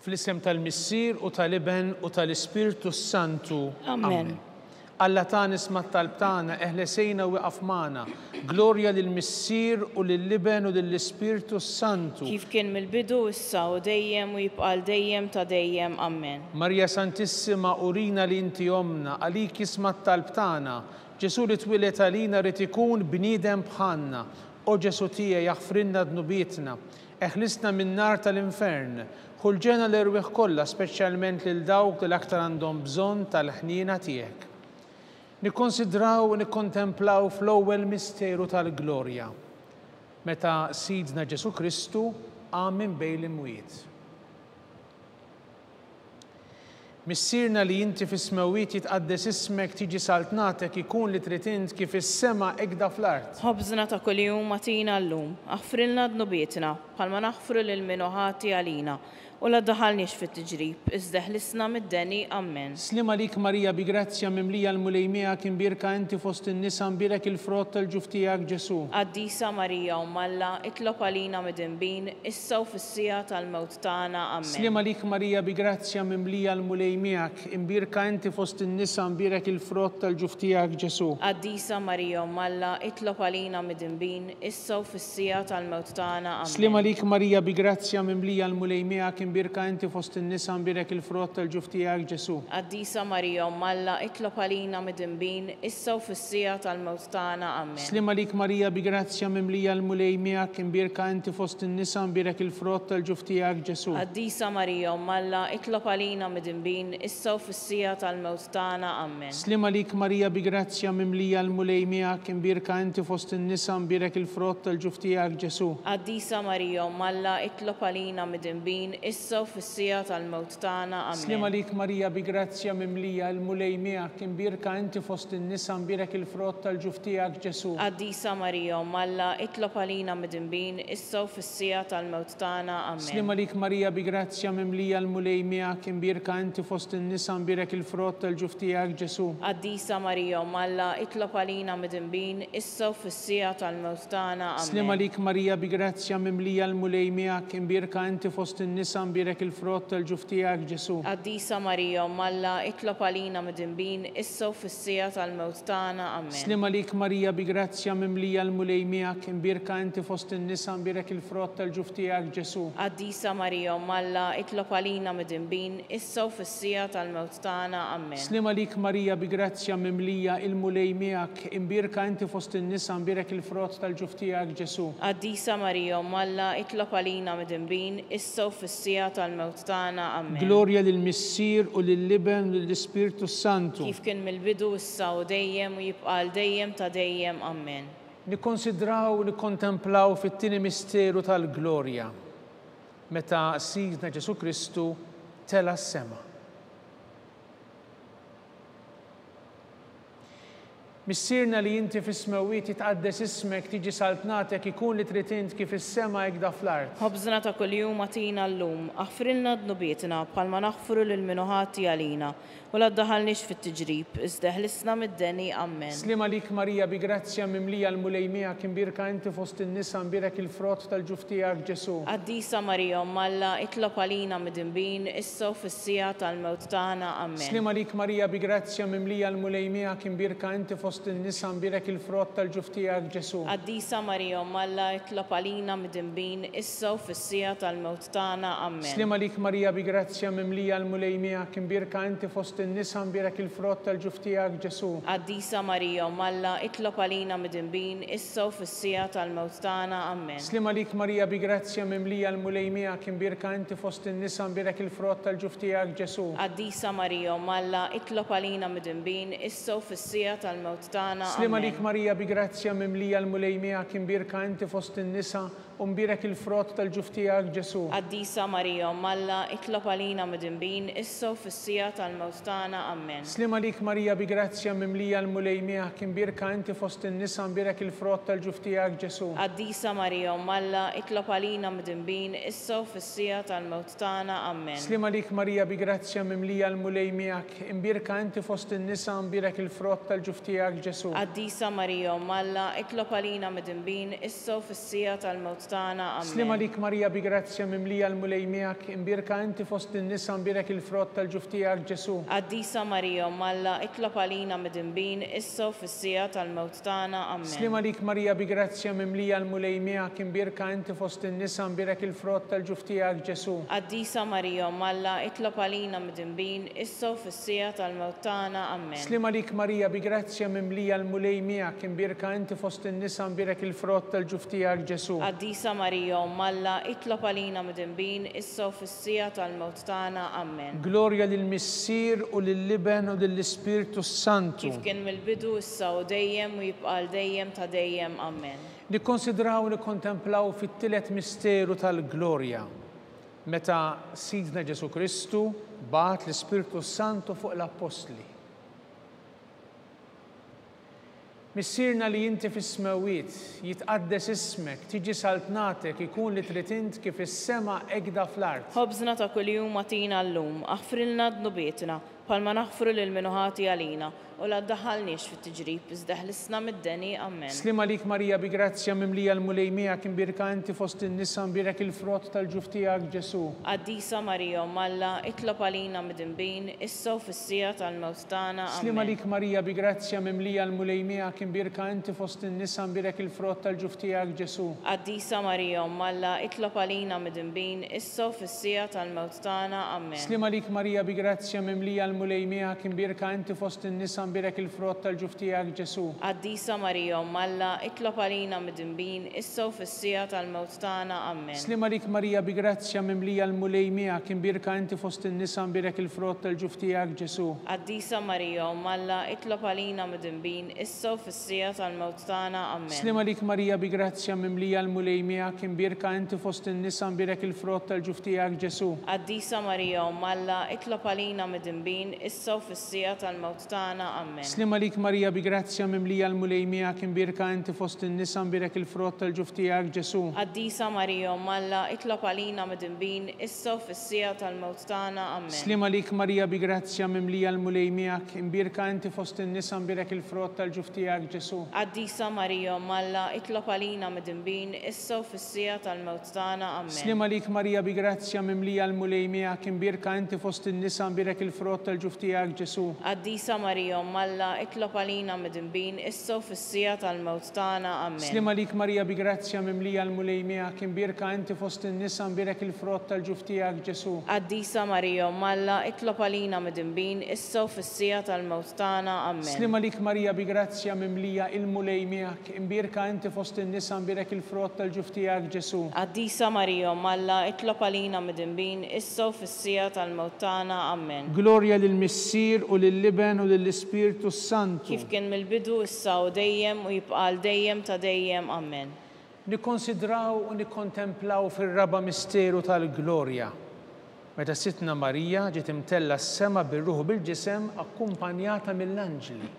Fl-isem tal-Missier u tal-Iben u tal-Ispirtu s-Santu. Amen. Alla tagħna isma' t-talb tagħna, eħles għinna u ieqaf magħna. Glorja lill-Missier u lill-Iben u lill-Ispirtu s-Santu. Kif kien mill-bidu, issa u dejjem u jibqa' għal dejjem ta' dejjem. Ammen. Marija Santissima, urina li inti Ommna, għalik jisma' t-talb tagħna. Ġesù li twieled għalina ried ikun bniedem bħalna. O Ġesù tiegħi aħfrilna dnubietna. Eħlisna min-nar tal-infern. Ħu l-ġenna l-erwieħ kollha, speċjalment lil dawk li l-aktar għandhom bżonn tal-ħniena tiegħek. Nikkonsidraw u nikkontemplaw fl-ewwel misteru tal-glorja, meta Sidna Ġesù Kristu qam minn bejn l-imwiet. Missierna li inti fis-smewwiet jitqaddes ismek tiġi saltnatek ikun li trid int kif fis-sema hekda fl-art. Ħobżna ta' kuljum agħtina llum. Aħfrilna dnubietna, bħalma naħfru lil min hu ħati għalina, u la ddaħħalniex fit-tiġrib, iżda eħlisna mid-deni. Ammen. Sliem għalik Marija bi grazzja mimlija l-Mulej miegħek imbierka inti fost in-nisa mbierek il-frott tal-ġuf tiegħek Ġesù. Qaddisa Marija Omm Alla, itlob għalina midinbin, issa u fis-siegħa tal-mewt tagħna. Ammen. Sliem għalik Marija bi grazzja mimlija l-Mulej miegħek, imbierka inti fost in-nisa mbierek il-frott tal-ġuf tiegħek Ġesù. Qaddisa Marija Omm Alla, itlob għalina midinbin, issa u fis-siegħa tal-mewt tagħna. Ammen. Sliem għalik Marija bi grazzja mimlija l-Mulej miegħek, imbierka inti fost in-nisa mbierek il-frott tal-ġuf tiegħek Ġesù. Qaddisa Marija Omm Alla, itlob għalina midinbin, issa u fis-siegħa tal-mewt tagħna. Ammen. Sliem għalik Marija bi grazzja mimlija l-Mulej miegħek, imbierka inti fost in-nisa mbierek il-frott tal-ġuf tiegħek Ġesù. Qaddisa Marija Omm Alla, itlob għalina midinbin, issa u fis-siegħa tal-mewt tagħna. Ammen. Sliem għalik Marija bi grazzja mimlija l-Mulej miegħek, imbierka inti fost in-nisa mbierek il-frott tal-ġuf tiegħek Ġesù. Qaddisa Marija Omm Alla, itlob għalina midinbin, issa u fis-siegħa tal-mewt tagħna. Ammen. Sliem għalik Marija bi grazzja mimlija, il-Mulej miegħek, imbierka inti fost in-nisa mbierek il-frott tal-ġuf tiegħek Ġesù. Qaddisa Marija Omm Alla, itlob għalina midinbin, issa u fis-siegħa tal-mewt tagħna. Ammen. Sliem għalik Marija bi grazzja mimlija l-Mulej miegħek, imbierka inti fost in-nisa mbierek il-frott tal-ġuf tiegħek Ġesù. Qaddisa Marija Omm Alla, itlob għalina midinbin, issa u fis-siegħa tal-mewt tagħna. Ammen. Sliem għalik Marija bi grazzja mimlija l-Mulej miegħek, imbierka inti fost in-nisa mbierek il-frott tal-ġuf tiegħek Ġesù. Qaddisa Marija Omm Alla, itlob għalina midinbin, issa u fis-siegħa tal-mewt tagħna. Ammen. Sliem għalik Marija bi grazzja mimlija l-Mulej miegħek, imbierka inti fost in-nisa mbierek il-frott tal-ġuf tiegħek Ġesù. Qaddisa Marija Omm Alla, itlob għalina midinbin, issa u fis-siegħa tal-mewt tagħna. Ammen. Sliem għalik Marija bi grazzja mimlija il-Mulej miegħek, imbierka inti fost in-nisa mbierek il-frott tal-ġuf tiegħek Ġesù. Qaddisa Marija Omm Alla, itlob għalina midinbin, issa u fis-siegħa tal-mewt tagħna. Ammen. Glorja lill-Missier u lill-Iben u lill-Ispirtu s-Santu. Kif kien mill-bidu, issa u dejjem u jibqa' għal dejjem ta' dejjem. Ammen. Nikkonsidraw u nikkontemplaw fit-tieni misteru tal-glorja, meta Sidna Ġesù Kristu tela' s-sema. Missierna li inti fis-smewwiet jitqaddes ismek tiġi saltnatek ikun li trid int kif fis-sema hekda fl-art. Ħobżna ta' kuljum agħtina llum, aħfrilna dnubietna bħalma naħfru lil min hu ħati għalina, U la ddaħħalniex fit-tiġrib, iżda eħlisna mid-deni. Ammen. Sliem għalik Marija bi grazzja mimlija l-Mulej miegħek imbierka inti fost in-nisa mbierek il-frott tal-ġuf tiegħek Ġesù. Qaddisa Marija Omm Alla, itlob għalina midinbin, issa u fis-siegħa tal-mewt tagħna. Ammen. Sliem għalik Marija bi grazzja mimlija l-Mulej miegħek imbierka inti fost in-nisa mbierek il-frott tal-ġuf tiegħek Ġesù. Qaddisa Marija Omm Alla, itlob għalina midinbin, issa u fis-siegħa tal-mewt tagħna. Ammen. Sliem għalik Marija bi grazzja mimlija l-Mulej miegħek imbierka inti fost in-nisa mbierek il-frott tal-ġuf tiegħek Ġesù. Qaddisa Marija Omm Alla, itlob għalina midinbin, issa u fis-siegħa tal-mewt tagħna. Ammen. Sliem għalik Marija bi grazzja mimlija l-Mulej miegħek imbierka inti fost in-nisa mbierek il-frott tal-ġuf tiegħek Ġesù. Qaddisa Marija Omm Alla, itlob għalina midinbin, issa u fis-siegħa tal-mewt tagħna. Sliem Ammen. għalik Marija bi grazzja mimlija l-Mulej miegħek imbierka inti fost in-nisa U mbierek il-frott tal-ġuf tiegħek, Ġesù. Qaddisa Marija Omm Alla, itlob għalina midinbin, issa u fis-siegħa tal-mewt tagħna. Ammen. Sliem għalik Marija bi grazzja mimlija l-Mulej miegħek, imbierka inti fost in-nisa mbierek il-frott tal-ġuf tiegħek, Ġesù. Qaddisa Marija Omm Alla, itlob għalina midinbin, issa u fis-siegħa tal-mewt tagħna. Ammen. Sliem għalik Marija bi grazzja mimlija l-Mulej miegħek, imbierka inti fost in-nisa mbierek il-frott tal-ġuf tiegħek, Ġesù. Qaddisa Marija Omm Alla, itlob għalina midinbin, issa u fis-siegħa tal-mewt tagħna. Sliem Ammen. għalik Marija bi grazzja mimlija l-Mulej miegħek, imbierka inti fost in-nisa mbierek il-frott tal-ġuf tiegħek Ġesù. Qaddisa Marija Omm Alla, itlob għalina midinbin, issa u fis-siegħa tal-mewt tagħna. Sliem Ammen. għalik Marija bi grazzja mimlija l-Mulej miegħek, imbierka inti fost in-nisa mbierek il-frott tal-ġuf tiegħek Ġesù. Qaddisa Marija Omm Alla, itlob għalina midinbin, issa u fis-siegħa tal-mewt tagħna. Ammen. Sliem għalik Marija bi grazzja mimlija l-Mulej miegħek, imbierka inti fost in-nisa mbierek il-frott tal-ġuf tiegħek Ġesù. Qaddisa Marija Omm Alla, itlob għalina midinbin, issa u fis-siegħa tal-mewt tagħna. Ammen. Glorja lill-Missier u lill-Iben u lill-Ispirtu s-Santu. Kif kien mill-bidu, issa u dejjem, u jibqa' għal dejjem ta' dejjem. Ammen. Nikkonsidraw u nikkontemplaw fit-tielet misteru tal-glorja, meta Sidna Ġesù Kristu bagħat l-Ispirtu s-Santu fuq l-Appostli. Missierna li inti fis-smewwiet, jitqaddes ismek, tiġi saltnatek, ikun li trid int kif fis-sema hekda fl-art. Ħobżna ta' kuljum agħtina llum, aħfrilna dnubietna, bħalma naħfru lil min hu ħati għalina, u la ddaħħalniex fit-tiġrib, iżda eħlisna mid-deni. Ammen. Sliem għalik Marija bi grazzja mimlija l-Mulej miegħek imbierka inti fost in-nisa mbierek il-frott tal-ġuf tiegħek Ġesù. Qaddisa Marija Omm Alla, itlob għalina midinbin, issa u fis-siegħa tal-mewt tagħna. Sliem Ammen. għalik Marija bi grazzja mimlija l-Mulej miegħek imbierka inti fost in-nisa mbierek il-frott tal-ġuf tiegħek Ġesù. Qaddisa Marija Omm Alla, itlob għalina midinbin, issa u fis-siegħa tal-mewt tagħna. Ammen. Sliem għalik Marija bi grazzja mimlija l-Mulej miegħek imbierka inti fost in-nisa mbierek il-frott tal-ġuf tiegħek Ġesù. Qaddisa Marija Omm Alla, itlob għalina midinbin, issa u fis-siegħa tal-mewt tagħna. Ammen. Sliem għalik Marija bi grazzja mimlija l-Mulej miegħek imbierka inti fost in-nisa mbierek il-frott tal-ġuf tiegħek Ġesù. Qaddisa Marija Omm Alla, itlob għalina midinbin, issa u fis-siegħa tal-mewt tagħna. Ammen. Sliem għalik Marija bi grazzja mimlija l-Mulej miegħek imbierka inti fost in-nisa mbierek il-frott tal-ġuf tiegħek Ġesù. Qaddisa Marija Omm Alla, itlob għalina midinbin, issa u fis-siegħa tal-mewt tagħna. Ammen. Sliem għalik Marija bi grazzja mimlija l-Mulej miegħek imbierka inti fost in-nisa mbierek il-frott tal-ġuf tiegħek Ġesù. Qaddisa Marija Omm Alla, itlob għalina midinbin, issa u fis-siegħa tal-mewt tagħna. Ammen. Sliem għalik Marija bi grazzja mimlija l-Mulej miegħek imbierka inti fost in-nisa mbierek il-frott tal-ġuf tiegħek Ġesù. Qaddisa Marija Omm Alla, itlob għalina midinbin, issa u fis-siegħa tal-mewt tagħna. Ammen. Sliem għalik Marija bi grazzja mimlija l-Mulej miegħek imbierka inti fost in-nisa mbierek il-frott tal-ġuf tiegħek Ġesù. Qaddisa Marija Omm Alla, itlob għalina midinbin, issa u fis-siegħa tal-mewt tagħna. Ammen. Sliem għalik Marija bi grazzja mimlija l-Mulej miegħek imbierka inti fost in-nisa mbierek il-frott tal-ġuf tiegħek Ġesù. Qaddisa Marija Omm Alla, itlob għalina midinbin, issa u fis-siegħa tal-mewt tagħna. Ammen. Sliem għalik Marija bi grazzja mimlija il-Mulej miegħek imbierka inti fost in-nisa mbierek il-frott tal-ġuf tiegħek Ġesù. Qaddisa Marija Omm Alla, itlob għalina midinbin, issa u fis-siegħa tal-mewt tagħna. Ammen. Glorja lill-Missier u lill-Iben u lill-Ispirtu s-Santu. Kif kien mill-bidu, issa u dejjem, u jibqa' għal dejjem ta' dejjem. Ammen. Nikkonsidraw u nikkontemplaw fir-raba' misteru tal-glorja, meta Sidtna Marija ġiet imtellgħa s-sema bir-ruħ u bil-ġisem akkumpanjata mill-anġli.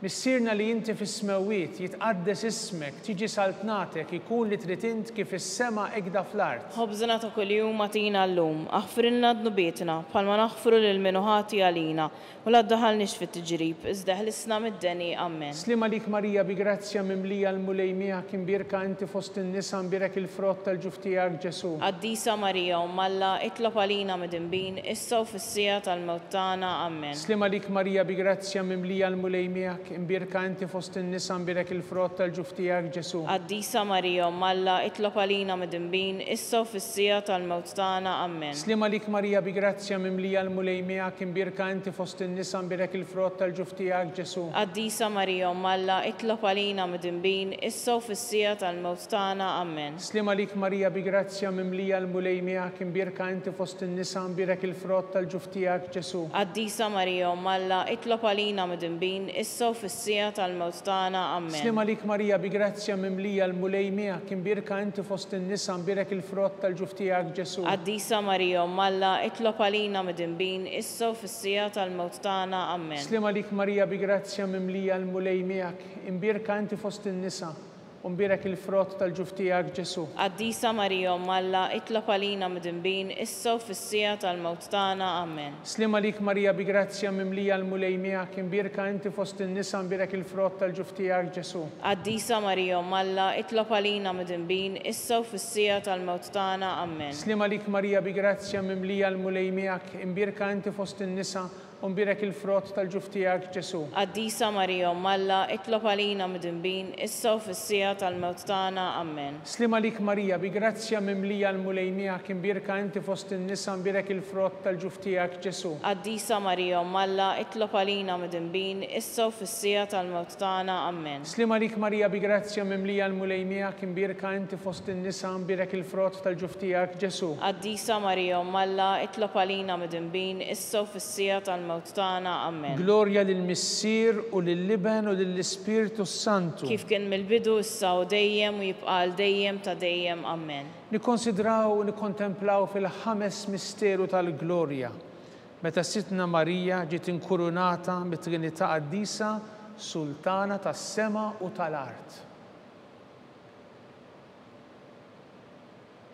Missierna li inti fis-smewwiet, jitqaddes ismek, tiġi saltnatek, ikun li trid int kif fis-sema hekda fl-art. Ħobżna ta' kuljum agħtina llum, aħfrilna dnubietna, bħalma naħfru lil min hu ħati għalina, U la ddaħħalniex fit-tiġrib, iżda eħlisna mid-deni. Ammen. Sliem għalik Marija bi grazzja mimlija l-Mulej miegħek imbierka inti fost in-nisa mbierek il-frott tal-ġuf tiegħek Ġesù. Qaddisa Marija Omm Alla itlob għalina midinbin issa u fis-siegħa tal-mewt tagħna. Ammen. Sliem għalik Marija bi grazzja mimlija l-Mulej miegħek imbierka inti fost in-nisa mbierek il-frott tal-ġuf tiegħek Ġesù. Qaddisa Marija Omm Alla itlob għalina midinbin issa u fis-siegħa tal-mewt tagħna. Ammen. Sliem għalik Marija bi grazzja mimlija l-Mulej miegħek imbierka inti fost in-nisa mbierek il-frott tal-ġuf tiegħek Ġesù. Qaddisa Marija Omm Alla, itlob għalina midinbin, issa u fis-siegħa tal-mewt tagħna. Ammen. Sliem għalik Marija bi grazzja mimlija l-Mulej miegħek imbierka inti fost in-nisa mbierek il-frott tal-ġuf tiegħek Ġesù. Qaddisa Marija Omm Alla, itlob għalina midinbin, issa u fis-siegħa tal-mewt tagħna. Ammen. Sliem għalik Marija bi grazzja mimlija l-Mulej miegħek imbierka inti fost in-nisa mbierek il-frott tal-ġuf tiegħek Ġesù. Qaddisa Marija Omm Alla, itlob għalina midinbin, issa u fis-siegħa tal-mewt tagħna. Ammen. Sliem għalik Marija bi grazzja mimlija l-Mulej miegħek, imbierka inti fost in-nisa, u mbierek il-frott tal-ġuf tiegħek Ġesù. Qaddisa Marija Omm Alla, itlob għalina midinbin, issa u fis-siegħa tal-mewt tagħna. Ammen. Sliem għalik Marija bi grazzja mimlija l-Mulej miegħek, imbierka inti fost in-nisa mbierek il-frott tal-ġuf tiegħek Ġesù. Qaddisa Marija Omm Alla, itlob għalina midinbin, issa u fis-siegħa tal-mewt tagħna. Ammen. Sliem għalik Marija bi grazzja mimlija l-Mulej miegħek, imbierka inti fost in-nisa, u mbierek il-frott tal-ġuf tiegħek Ġesù. Qaddisa Marija Omm Alla, itlob għalina midinbin, issa u fis-siegħa tal-mewt tagħna. Ammen. Sliem għalik Marija, bi grazzja mimlija l-Mulej miegħek, imbierka inti fost in-nisa, mbierek il-frott tal-ġuf tiegħek Ġesù. Qaddisa Marija Omm Alla, itlob għalina midinbin, issa u fis-siegħa tal-mewt tagħna. Ammen. Sliem għalik Marija, bi grazzja mimlija l-Mulej miegħek, imbierka inti fost in-nisa, mbierek il-frott tal-ġuf tiegħek Ġesù. Qaddisa Marija Omm Alla, itlob għalina midinbin, issa u fis-siegħa tal-mewt tagħna. Ammen. Glorja lill-Missier u lill-Iben u lill-Ispirtu s-Santu. Kif kien mill-bidu, issa u dejjem, u jibqa' għal dejjem ta' dejjem. Ammen. Nikkonsidraw u nikkontemplaw fil-ħames misteru tal-glorja, meta Sidtna Marija ġiet inkurunata mit-Trinità Qaddisa Sultana tas-sema u tal-art.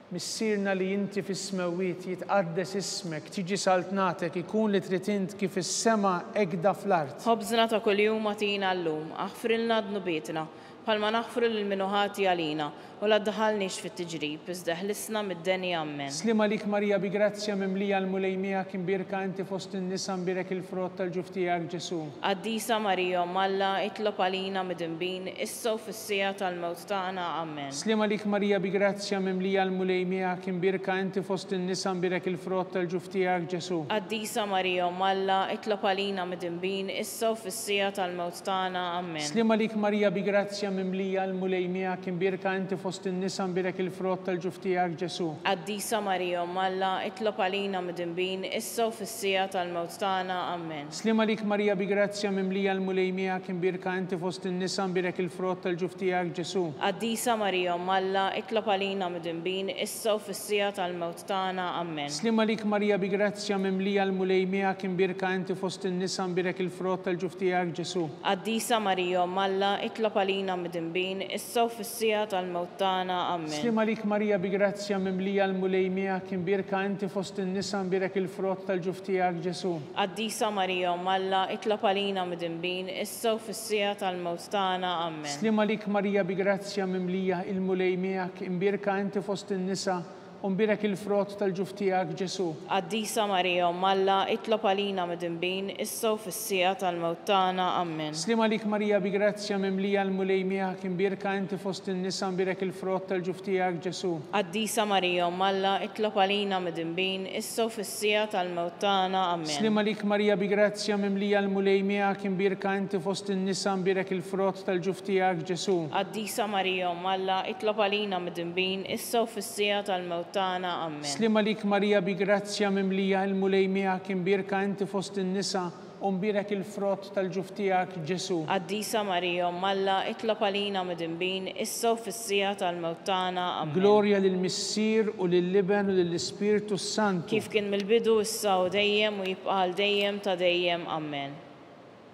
Missierna li inti fis-smewwiet, jitqaddes ismek, tiġi saltnatek, ikun li trid int kif fis-sema hekda fl-art. Ħobżna ta' kuljum agħtina llum, aħfrilna dnubietna, bħalma naħfru lil min hu ħati għalina, u la ddaħħalniex fit-tiġrib, iżda eħlisna mid-deni. Ammen. Sliem għalik Marija bi grazzja mimlija l-Mulej miegħek imbierka inti fost in-nisa mbierek il-frott tal-ġuf tiegħek Ġesù. Qaddisa Marija Omm Alla, itlob għalina midinbin, issa u fis-siegħa tal-mewt tagħna. Ammen. Sliem għalik Marija bi grazzja mimlija l-Mulej miegħek imbierka inti fost in-nisa mbierek il-frott tal-ġuf tiegħek Ġesù. Qaddisa Marija Omm Alla, itlob għalina midinbin, issa u fis-siegħa tal-mewt tagħna. Ammen. Sliem għalik Marija bi grazzja mimlija l-Mulej miegħek imbierka inti fost in-nisa mbierek il-frott tal-ġuf tiegħek Ġesù. Qaddisa Marija Omm Alla, itlob għalina midinbin, issa u fis-siegħa tal-mewt tagħna. Ammen. Sliem għalik Marija bi grazzja mimlija l-Mulej miegħek imbierka inti fost in-nisa mbierek il-frott tal-ġuf tiegħek Ġesù. Qaddisa Marija Omm Alla, itlob għalina midinbin, issa u fis-siegħa tal-mewt tagħna. Ammen. Sliem għalik Marija bi grazzja mimlija l-Mulej miegħek imbierka inti fost in-nisa mbierek il-frott tal-ġuf tiegħek Ġesù. Qaddisa Marija Omm Alla, itlob għalina midinbin, issa u fis-siegħa tal-mewt tagħna. Ammen. Sliem għalik Marija bi grazzja mimlija l-Mulej miegħek imbierka inti fost in-nisa mbierek il-frott tal-ġuf tiegħek Ġesù. Qaddisa Marija Omm Alla, itlob għalina midinbin, issa u fis-siegħa tal-mewt tagħna. Ammen. Sliem għalik Marija bi grazzja mimlija, il-Mulej miegħek, imbierka inti fost in-nisa, u mbierek il-frott tal-ġuf tiegħek Ġesù. Qaddisa Marija Omm Alla, itlob għalina midinbin, issa u fis-siegħa tal-mewt tagħna. Ammen. Sliem għalik Marija bi grazzja mimlija, l-Mulej miegħek, imbierka inti fost in-nisa, mbierek il-frott tal-ġuf tiegħek Ġesù. Qaddisa Marija Omm Alla, itlob għalina midinbin, issa u fis-siegħa tal-mewt tagħna. Ammen. Sliem għalik Marija bi grazzja mimlija, l-Mulej miegħek, imbierka inti fost in-nisa, mbierek il-frott tal-ġuf tiegħek Ġesù. Qaddisa Marija Omm Alla, itlob għalina midinbin, issa u fis-siegħa tal-mewt tagħna. Ammen. Sliem għalik Marija bi grazzja mimlija, il-Mulej miegħek, imbierka inti fost in-nisa, u mbierek il-frott tal-ġuf tiegħek Ġesù. Qaddisa Marija Omm Alla, itlob għalina midinbin, issa u fis-siegħa tal-mewt tagħna. Ammen. Glorja lill-Missier u lill-Iben u lill-Ispirtu s-Santu. Kif kien mill-bidu, issa u dejjem, u jibqa' għal dejjem ta' dejjem. Ammen.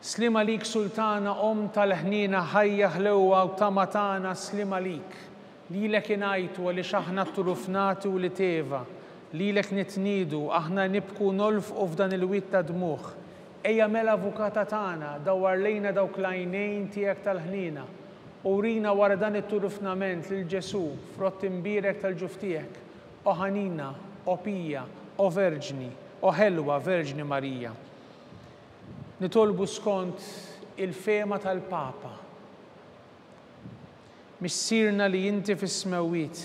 Sliem għalik Sultana Omm tal-ħniena ħajja ħlewwa u tama tagħna sliem għalik. Lilek ingħajtu għaliex aħna tturufnati wlied Eva. Lilek nitniedu, aħna nibku u nolfqu f'dan il-wied ta' dmugħ. Ejja mela Avukata tagħna, dawwar lejna dawk l-għajnejn tiegħek tal-ħniena, u wrina wara dan it-turufnament lil Ġesù, frott imbierek tal-ġuf tiegħek. O ħanina, o pija, o Verġni, o ħelwa Verġni Marija. Nitolbu skont il-fehma tal-Papa. Missierna li inti fis-smewwiet,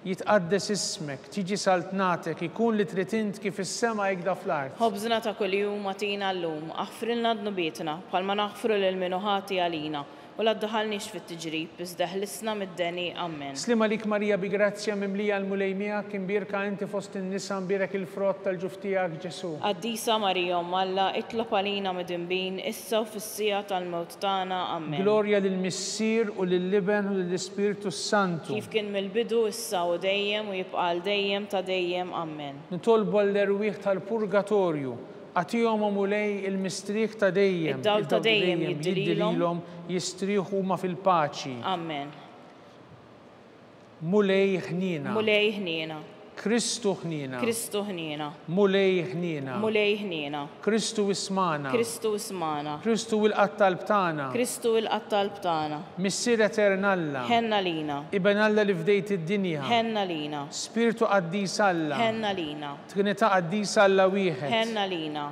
jitqaddes ismek, tiġi saltnatek, ikun li trid int kif fis-sema hekda fl-art. Ħobżna ta' kuljum agħtina llum, aħfrilna dnubietna, bħalma naħfru lil min hu ħati għalina, U la ddaħħalniex fit-tiġrib, iżda eħlisna mid-deni. Ammen. Sliem għalik Marija bi grazzja mimlija l-Mulej miegħek, imbierka inti fost in-nisa mbierek il-frott tal-ġuf tiegħek Ġesù. Qaddisa Marija Omm Alla, itlob għalina midinbin, issa u fis-siegħa tal-mewt tagħna. Ammen. Glorja lill-Missier u lill-Iben u lill-Ispirtu s-Santu. Kif kien mill-bidu, issa u dejjem, u jibqa' għal dejjem ta' dejjem. Ammen. Nitolbu għall-erwieħ tal-purgatorju, Agħtihom, o Mulej, il-mistrieħ ta' dejjem. Id-dawl ta' dejjem jiddi lilhom. Jistrieħu huma fil-paċi. Amen. Mulej ħniena. Mulej ħniena. Kristu ħniena. Kristu ħniena. Mulej ħniena. Mulej ħniena. Kristu ismagħna. Kristu ismagħna. Kristu ilqa' t-talb tagħna. Kristu ilqa' t-talb tagħna. Missier etern Alla. Ħenn għalina. Iben Alla li fdejt id-dinja. Ħenn għalina. Spirtu qaddis Alla. Ħenn għalina. Trinità Qaddisa Alla wieħed. Ħenn għalina.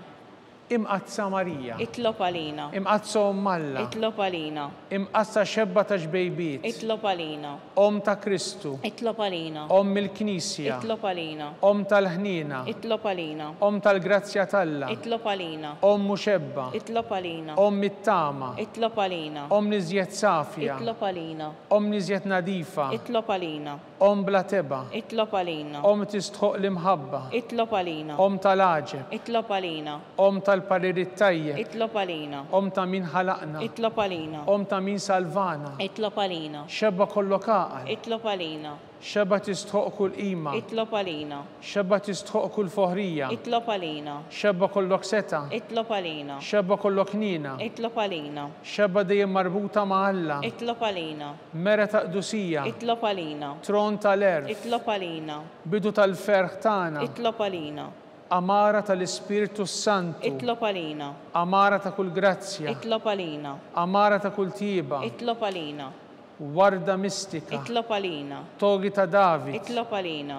Imqaddsa Marija. Itlob għalina. Imqaddsa Omm Alla. Itlob għalina. Imqaddsa Xebba ta' Xbejbiet. Itlob għalina. Omm ta' Kristu. Itlob għalina. Omm il-Knisja. Itlob għalina. Omm tal-ħniena. Itlob għalina. Omm tal-grazzja t'Alla. Itlob għalina. Omm u xebba. Itlob għalina. Omm it-tama. Itlob għalina. Omm l-iżjed safja. Itlob għalina. Omm l-iżjed nadifa. Itlob għalina. Omm bla tebgħa. Itlob għalina. Omm tistħoqq l-imħabba. Itlob għalina. Omm tal-għaġeb. Itlob għalina. Omm tal-parir it-tajjeb. Itlob għalina. Omm ta' min ħalaqna. Itlob għalina. Omm ta' min salvana. Itlob għalina. Xebgħa kollok għaqal. Itlob għalina. Xebgħa tistħoqq kull qima. Itlob għalina. Xebgħa tistħoqq kull foħrija. Itlob għalina. Xebgħa kollok setgħa. Itlob għalina. Xebgħa kollok ħniena. Itlob għalina. Xebgħa dejjem marbuta ma' Alla. Itlob għalina. Mera ta' qdusija. Itlob għalina. Tron tal-għerf. Itlob għalina. Bidu tal-ferħ tagħna. Itlob għalina. Għamara tal-Ispirtu s-Santu. Itlob għalina. Għamara ta' kull grazzja. Itlob għalina. Għamara ta' kull tjieba. Itlob għalina. Warda mistika. Itlob għalina. Togi ta' David. Itlob għalina.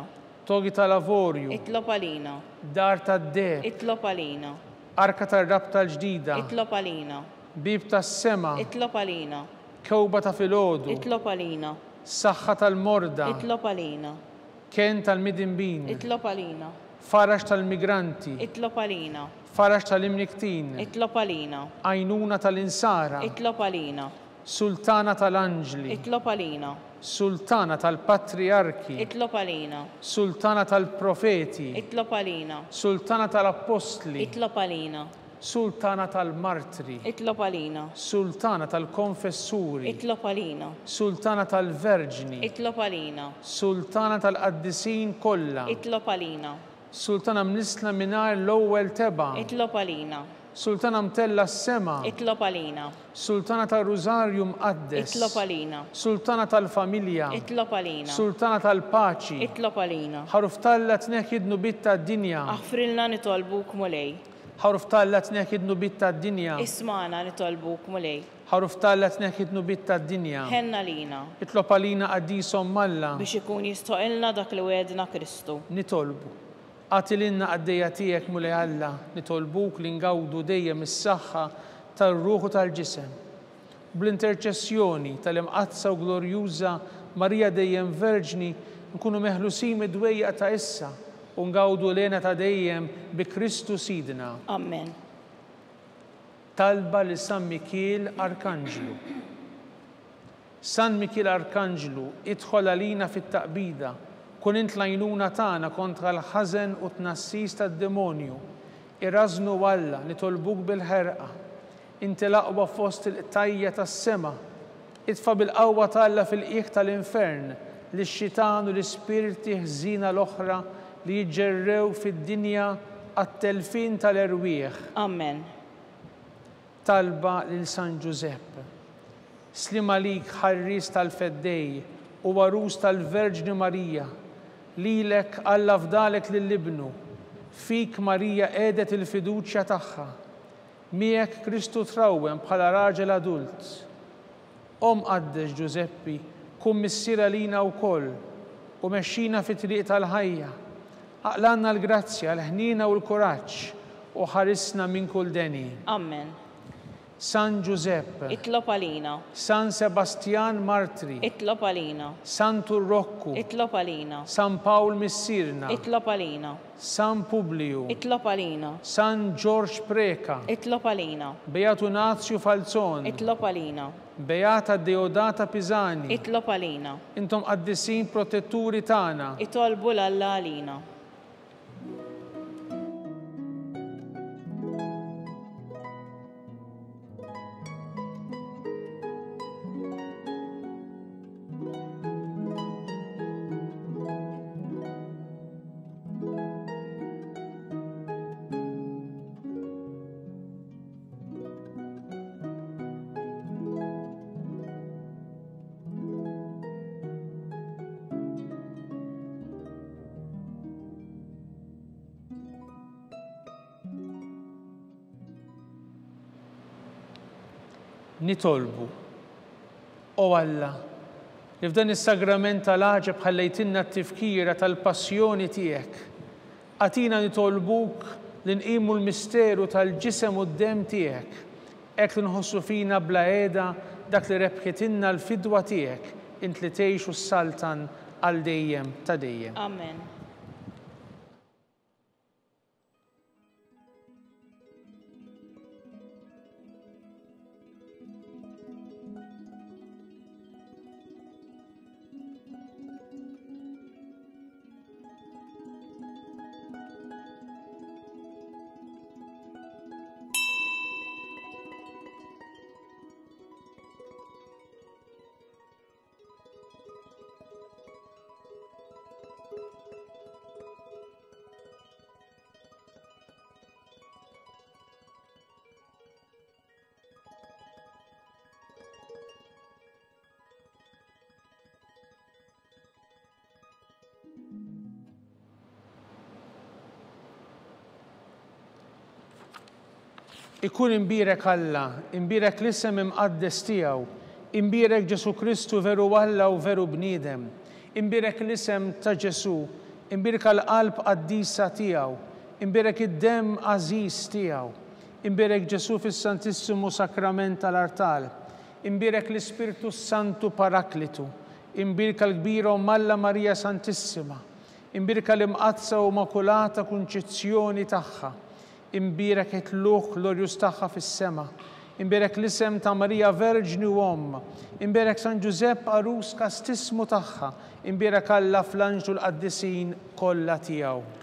Togi tal-avorju. Itlob għalina. Dar tad-deheb. Itlob għalina. Arka tar-rabta l-ġdida. Itlob għalina. Bieb tas-sema. Itlob għalina. Kewba ta' filgħodu. Itlob għalina. Saħħa tal-morda. Itlob għalina. Kenn tal-midinbin. Itlob għalina. Faraġ tal-migranti. Itlob għalina. Faraġ tal-imnikktin. Itlob għalina. Għajnuna tal-insara. Itlob għalina. Sultana tal-anġli. Itlob għalina. Sultana tal-patrijarki. Itlob għalina. Sultana tal-profeti. Itlob għalina. Sultana tal-appostli. Itlob għalina. Sultana tal-martri. Itlob għalina. Sultana tal-konfessuri. Itlob għalina. Sultana tal-verġni. Itlob għalina. Sultana tal-qaddisin kollha. Itlob għalina. Sultana mnissla mingħajr l-ewwel tebgħa. Itlob għalina. Sultana mtellgħa s-sema. Itlob għalina. Sultana tar-Rużarju Mqaddes. Itlob għalina. Sultana tal-familja. Itlob għalina. Sultana tal-paċi. Itlob għalina. Ħaruf t'Alla tneħħi d-dnubiet tad-dinja. Aħfrilna nitolbuk Mulej. Ħaruf t'Alla tneħħi d-dnubiet tad-dinja. Ismagħna nitolbuk Mulej. Ħaruf t'Alla tneħħi d-dnubiet tad-dinja. Ħenn għalina. Itlob għalina Qaddis Omm Alla. Biex ikun jistħoqilna dak li wegħedna Kristu. Nitolbu. Agħti lilna qaddejja tiegħek, Mulej Alla, nitolbuk li ngawdu dejjem is-saħħa tar-ruħ u tal-ġisem. U bl-interċessjoni tal-Imqaddsa u Glorjuża Marija dejjem Verġni nkunu meħlusin mid-dwejjaq ta' issa u ngawdu l-hena ta' dejjem bi Kristu Sidna. Amen. Talba lil San Mikiel Arkanġlu. San Mikiel Arkanġlu, idħol għalina fit-taqbida, kun int l-għajnuna tagħna kontra l-ħażen u t-tnassis tad-demonju. Irażżnu Alla, nitolbuk bil-ħerqa. Inti l-aqwa fost il-qtajja' tas-sema. Itfa' bil-qawwa ta' Alla fil-qiegħ tal-infern lix-xitan u l-ispirti ħżiena l-oħra li jiġġerrew fid-dinja għat-telfien tal-erwieħ. Amen. Talba lil San Ġużepp. Sliem għalik ħarries tal-Feddej u għarus tal-Verġni Marija. Lilek Alla fdalek lil Ibnu. Fik Marija qiegħdet il-fiduċja tagħha. Miegħek Kristu trawwem bħala raġel adult. O Mqaddes Ġużeppi, kun missier għalina wkoll u mexxina fit-triq tal-ħajja. Aqlgħalna l-grazzja, l-ħniena u l-kuraġġ u ħarisna minn kull deni. Ammen. San Ġużepp. Itlob għalina. San Sebastjan Martri. Itlob għalina. Santu Rokku. Itlob għalina. San Pawl Missierna. Itlob għalina. San Publiju. Itlob għalina. San Ġorġ Preca. Itlob għalina. Beatu Nazju Falzon. Itlob għalina. Beata Deodata Pisani. Itlob għalina. Intom qaddisin protetturi tagħna. Itolbu 'l Alla għalina. Nitolbu, O Alla, li f'dan is-sagrament tal-għaġeb ħallejtilna t-tifkira tal-passjoni tiegħek, Agħtina nitolbuk li nqimu l-misteru tal-Ġisem u d-Demm tiegħek, hekk li nħossu fina bla heda dak li rebħitilna l-fidwa tiegħek, int li tgħix u ssaltan għal dejjem ta' dejjem. Amen. Ikun imbierek Alla, imbierek l-isem imqaddes tiegħu, imbierek Ġesù Kristu veru Alla u veru bniedem, imbierek l-isem ta' Ġesù, imbierka l-qalb qaddisa tiegħu, imbierek id-demm għażiż tiegħu, imbierek Ġesù fis-Santissimu Sakrament tal-artal, Imbierek l-Ispirtu s-Santu Paraklitu, imbierka l-kbira Omm Alla Marija Santissima, imbierka l-Imqaddsa u Makulata Kunċizzjoni tagħha, imbierek it-tlugħ glorjuż tagħha fis-sema, imbierek l-isem ta' Marija Verġni u Omm, imbierek San Ġużepp għarus kastissmu tagħha, imbierek Alla fl-anġlu l-qaddisin kollha tiegħu.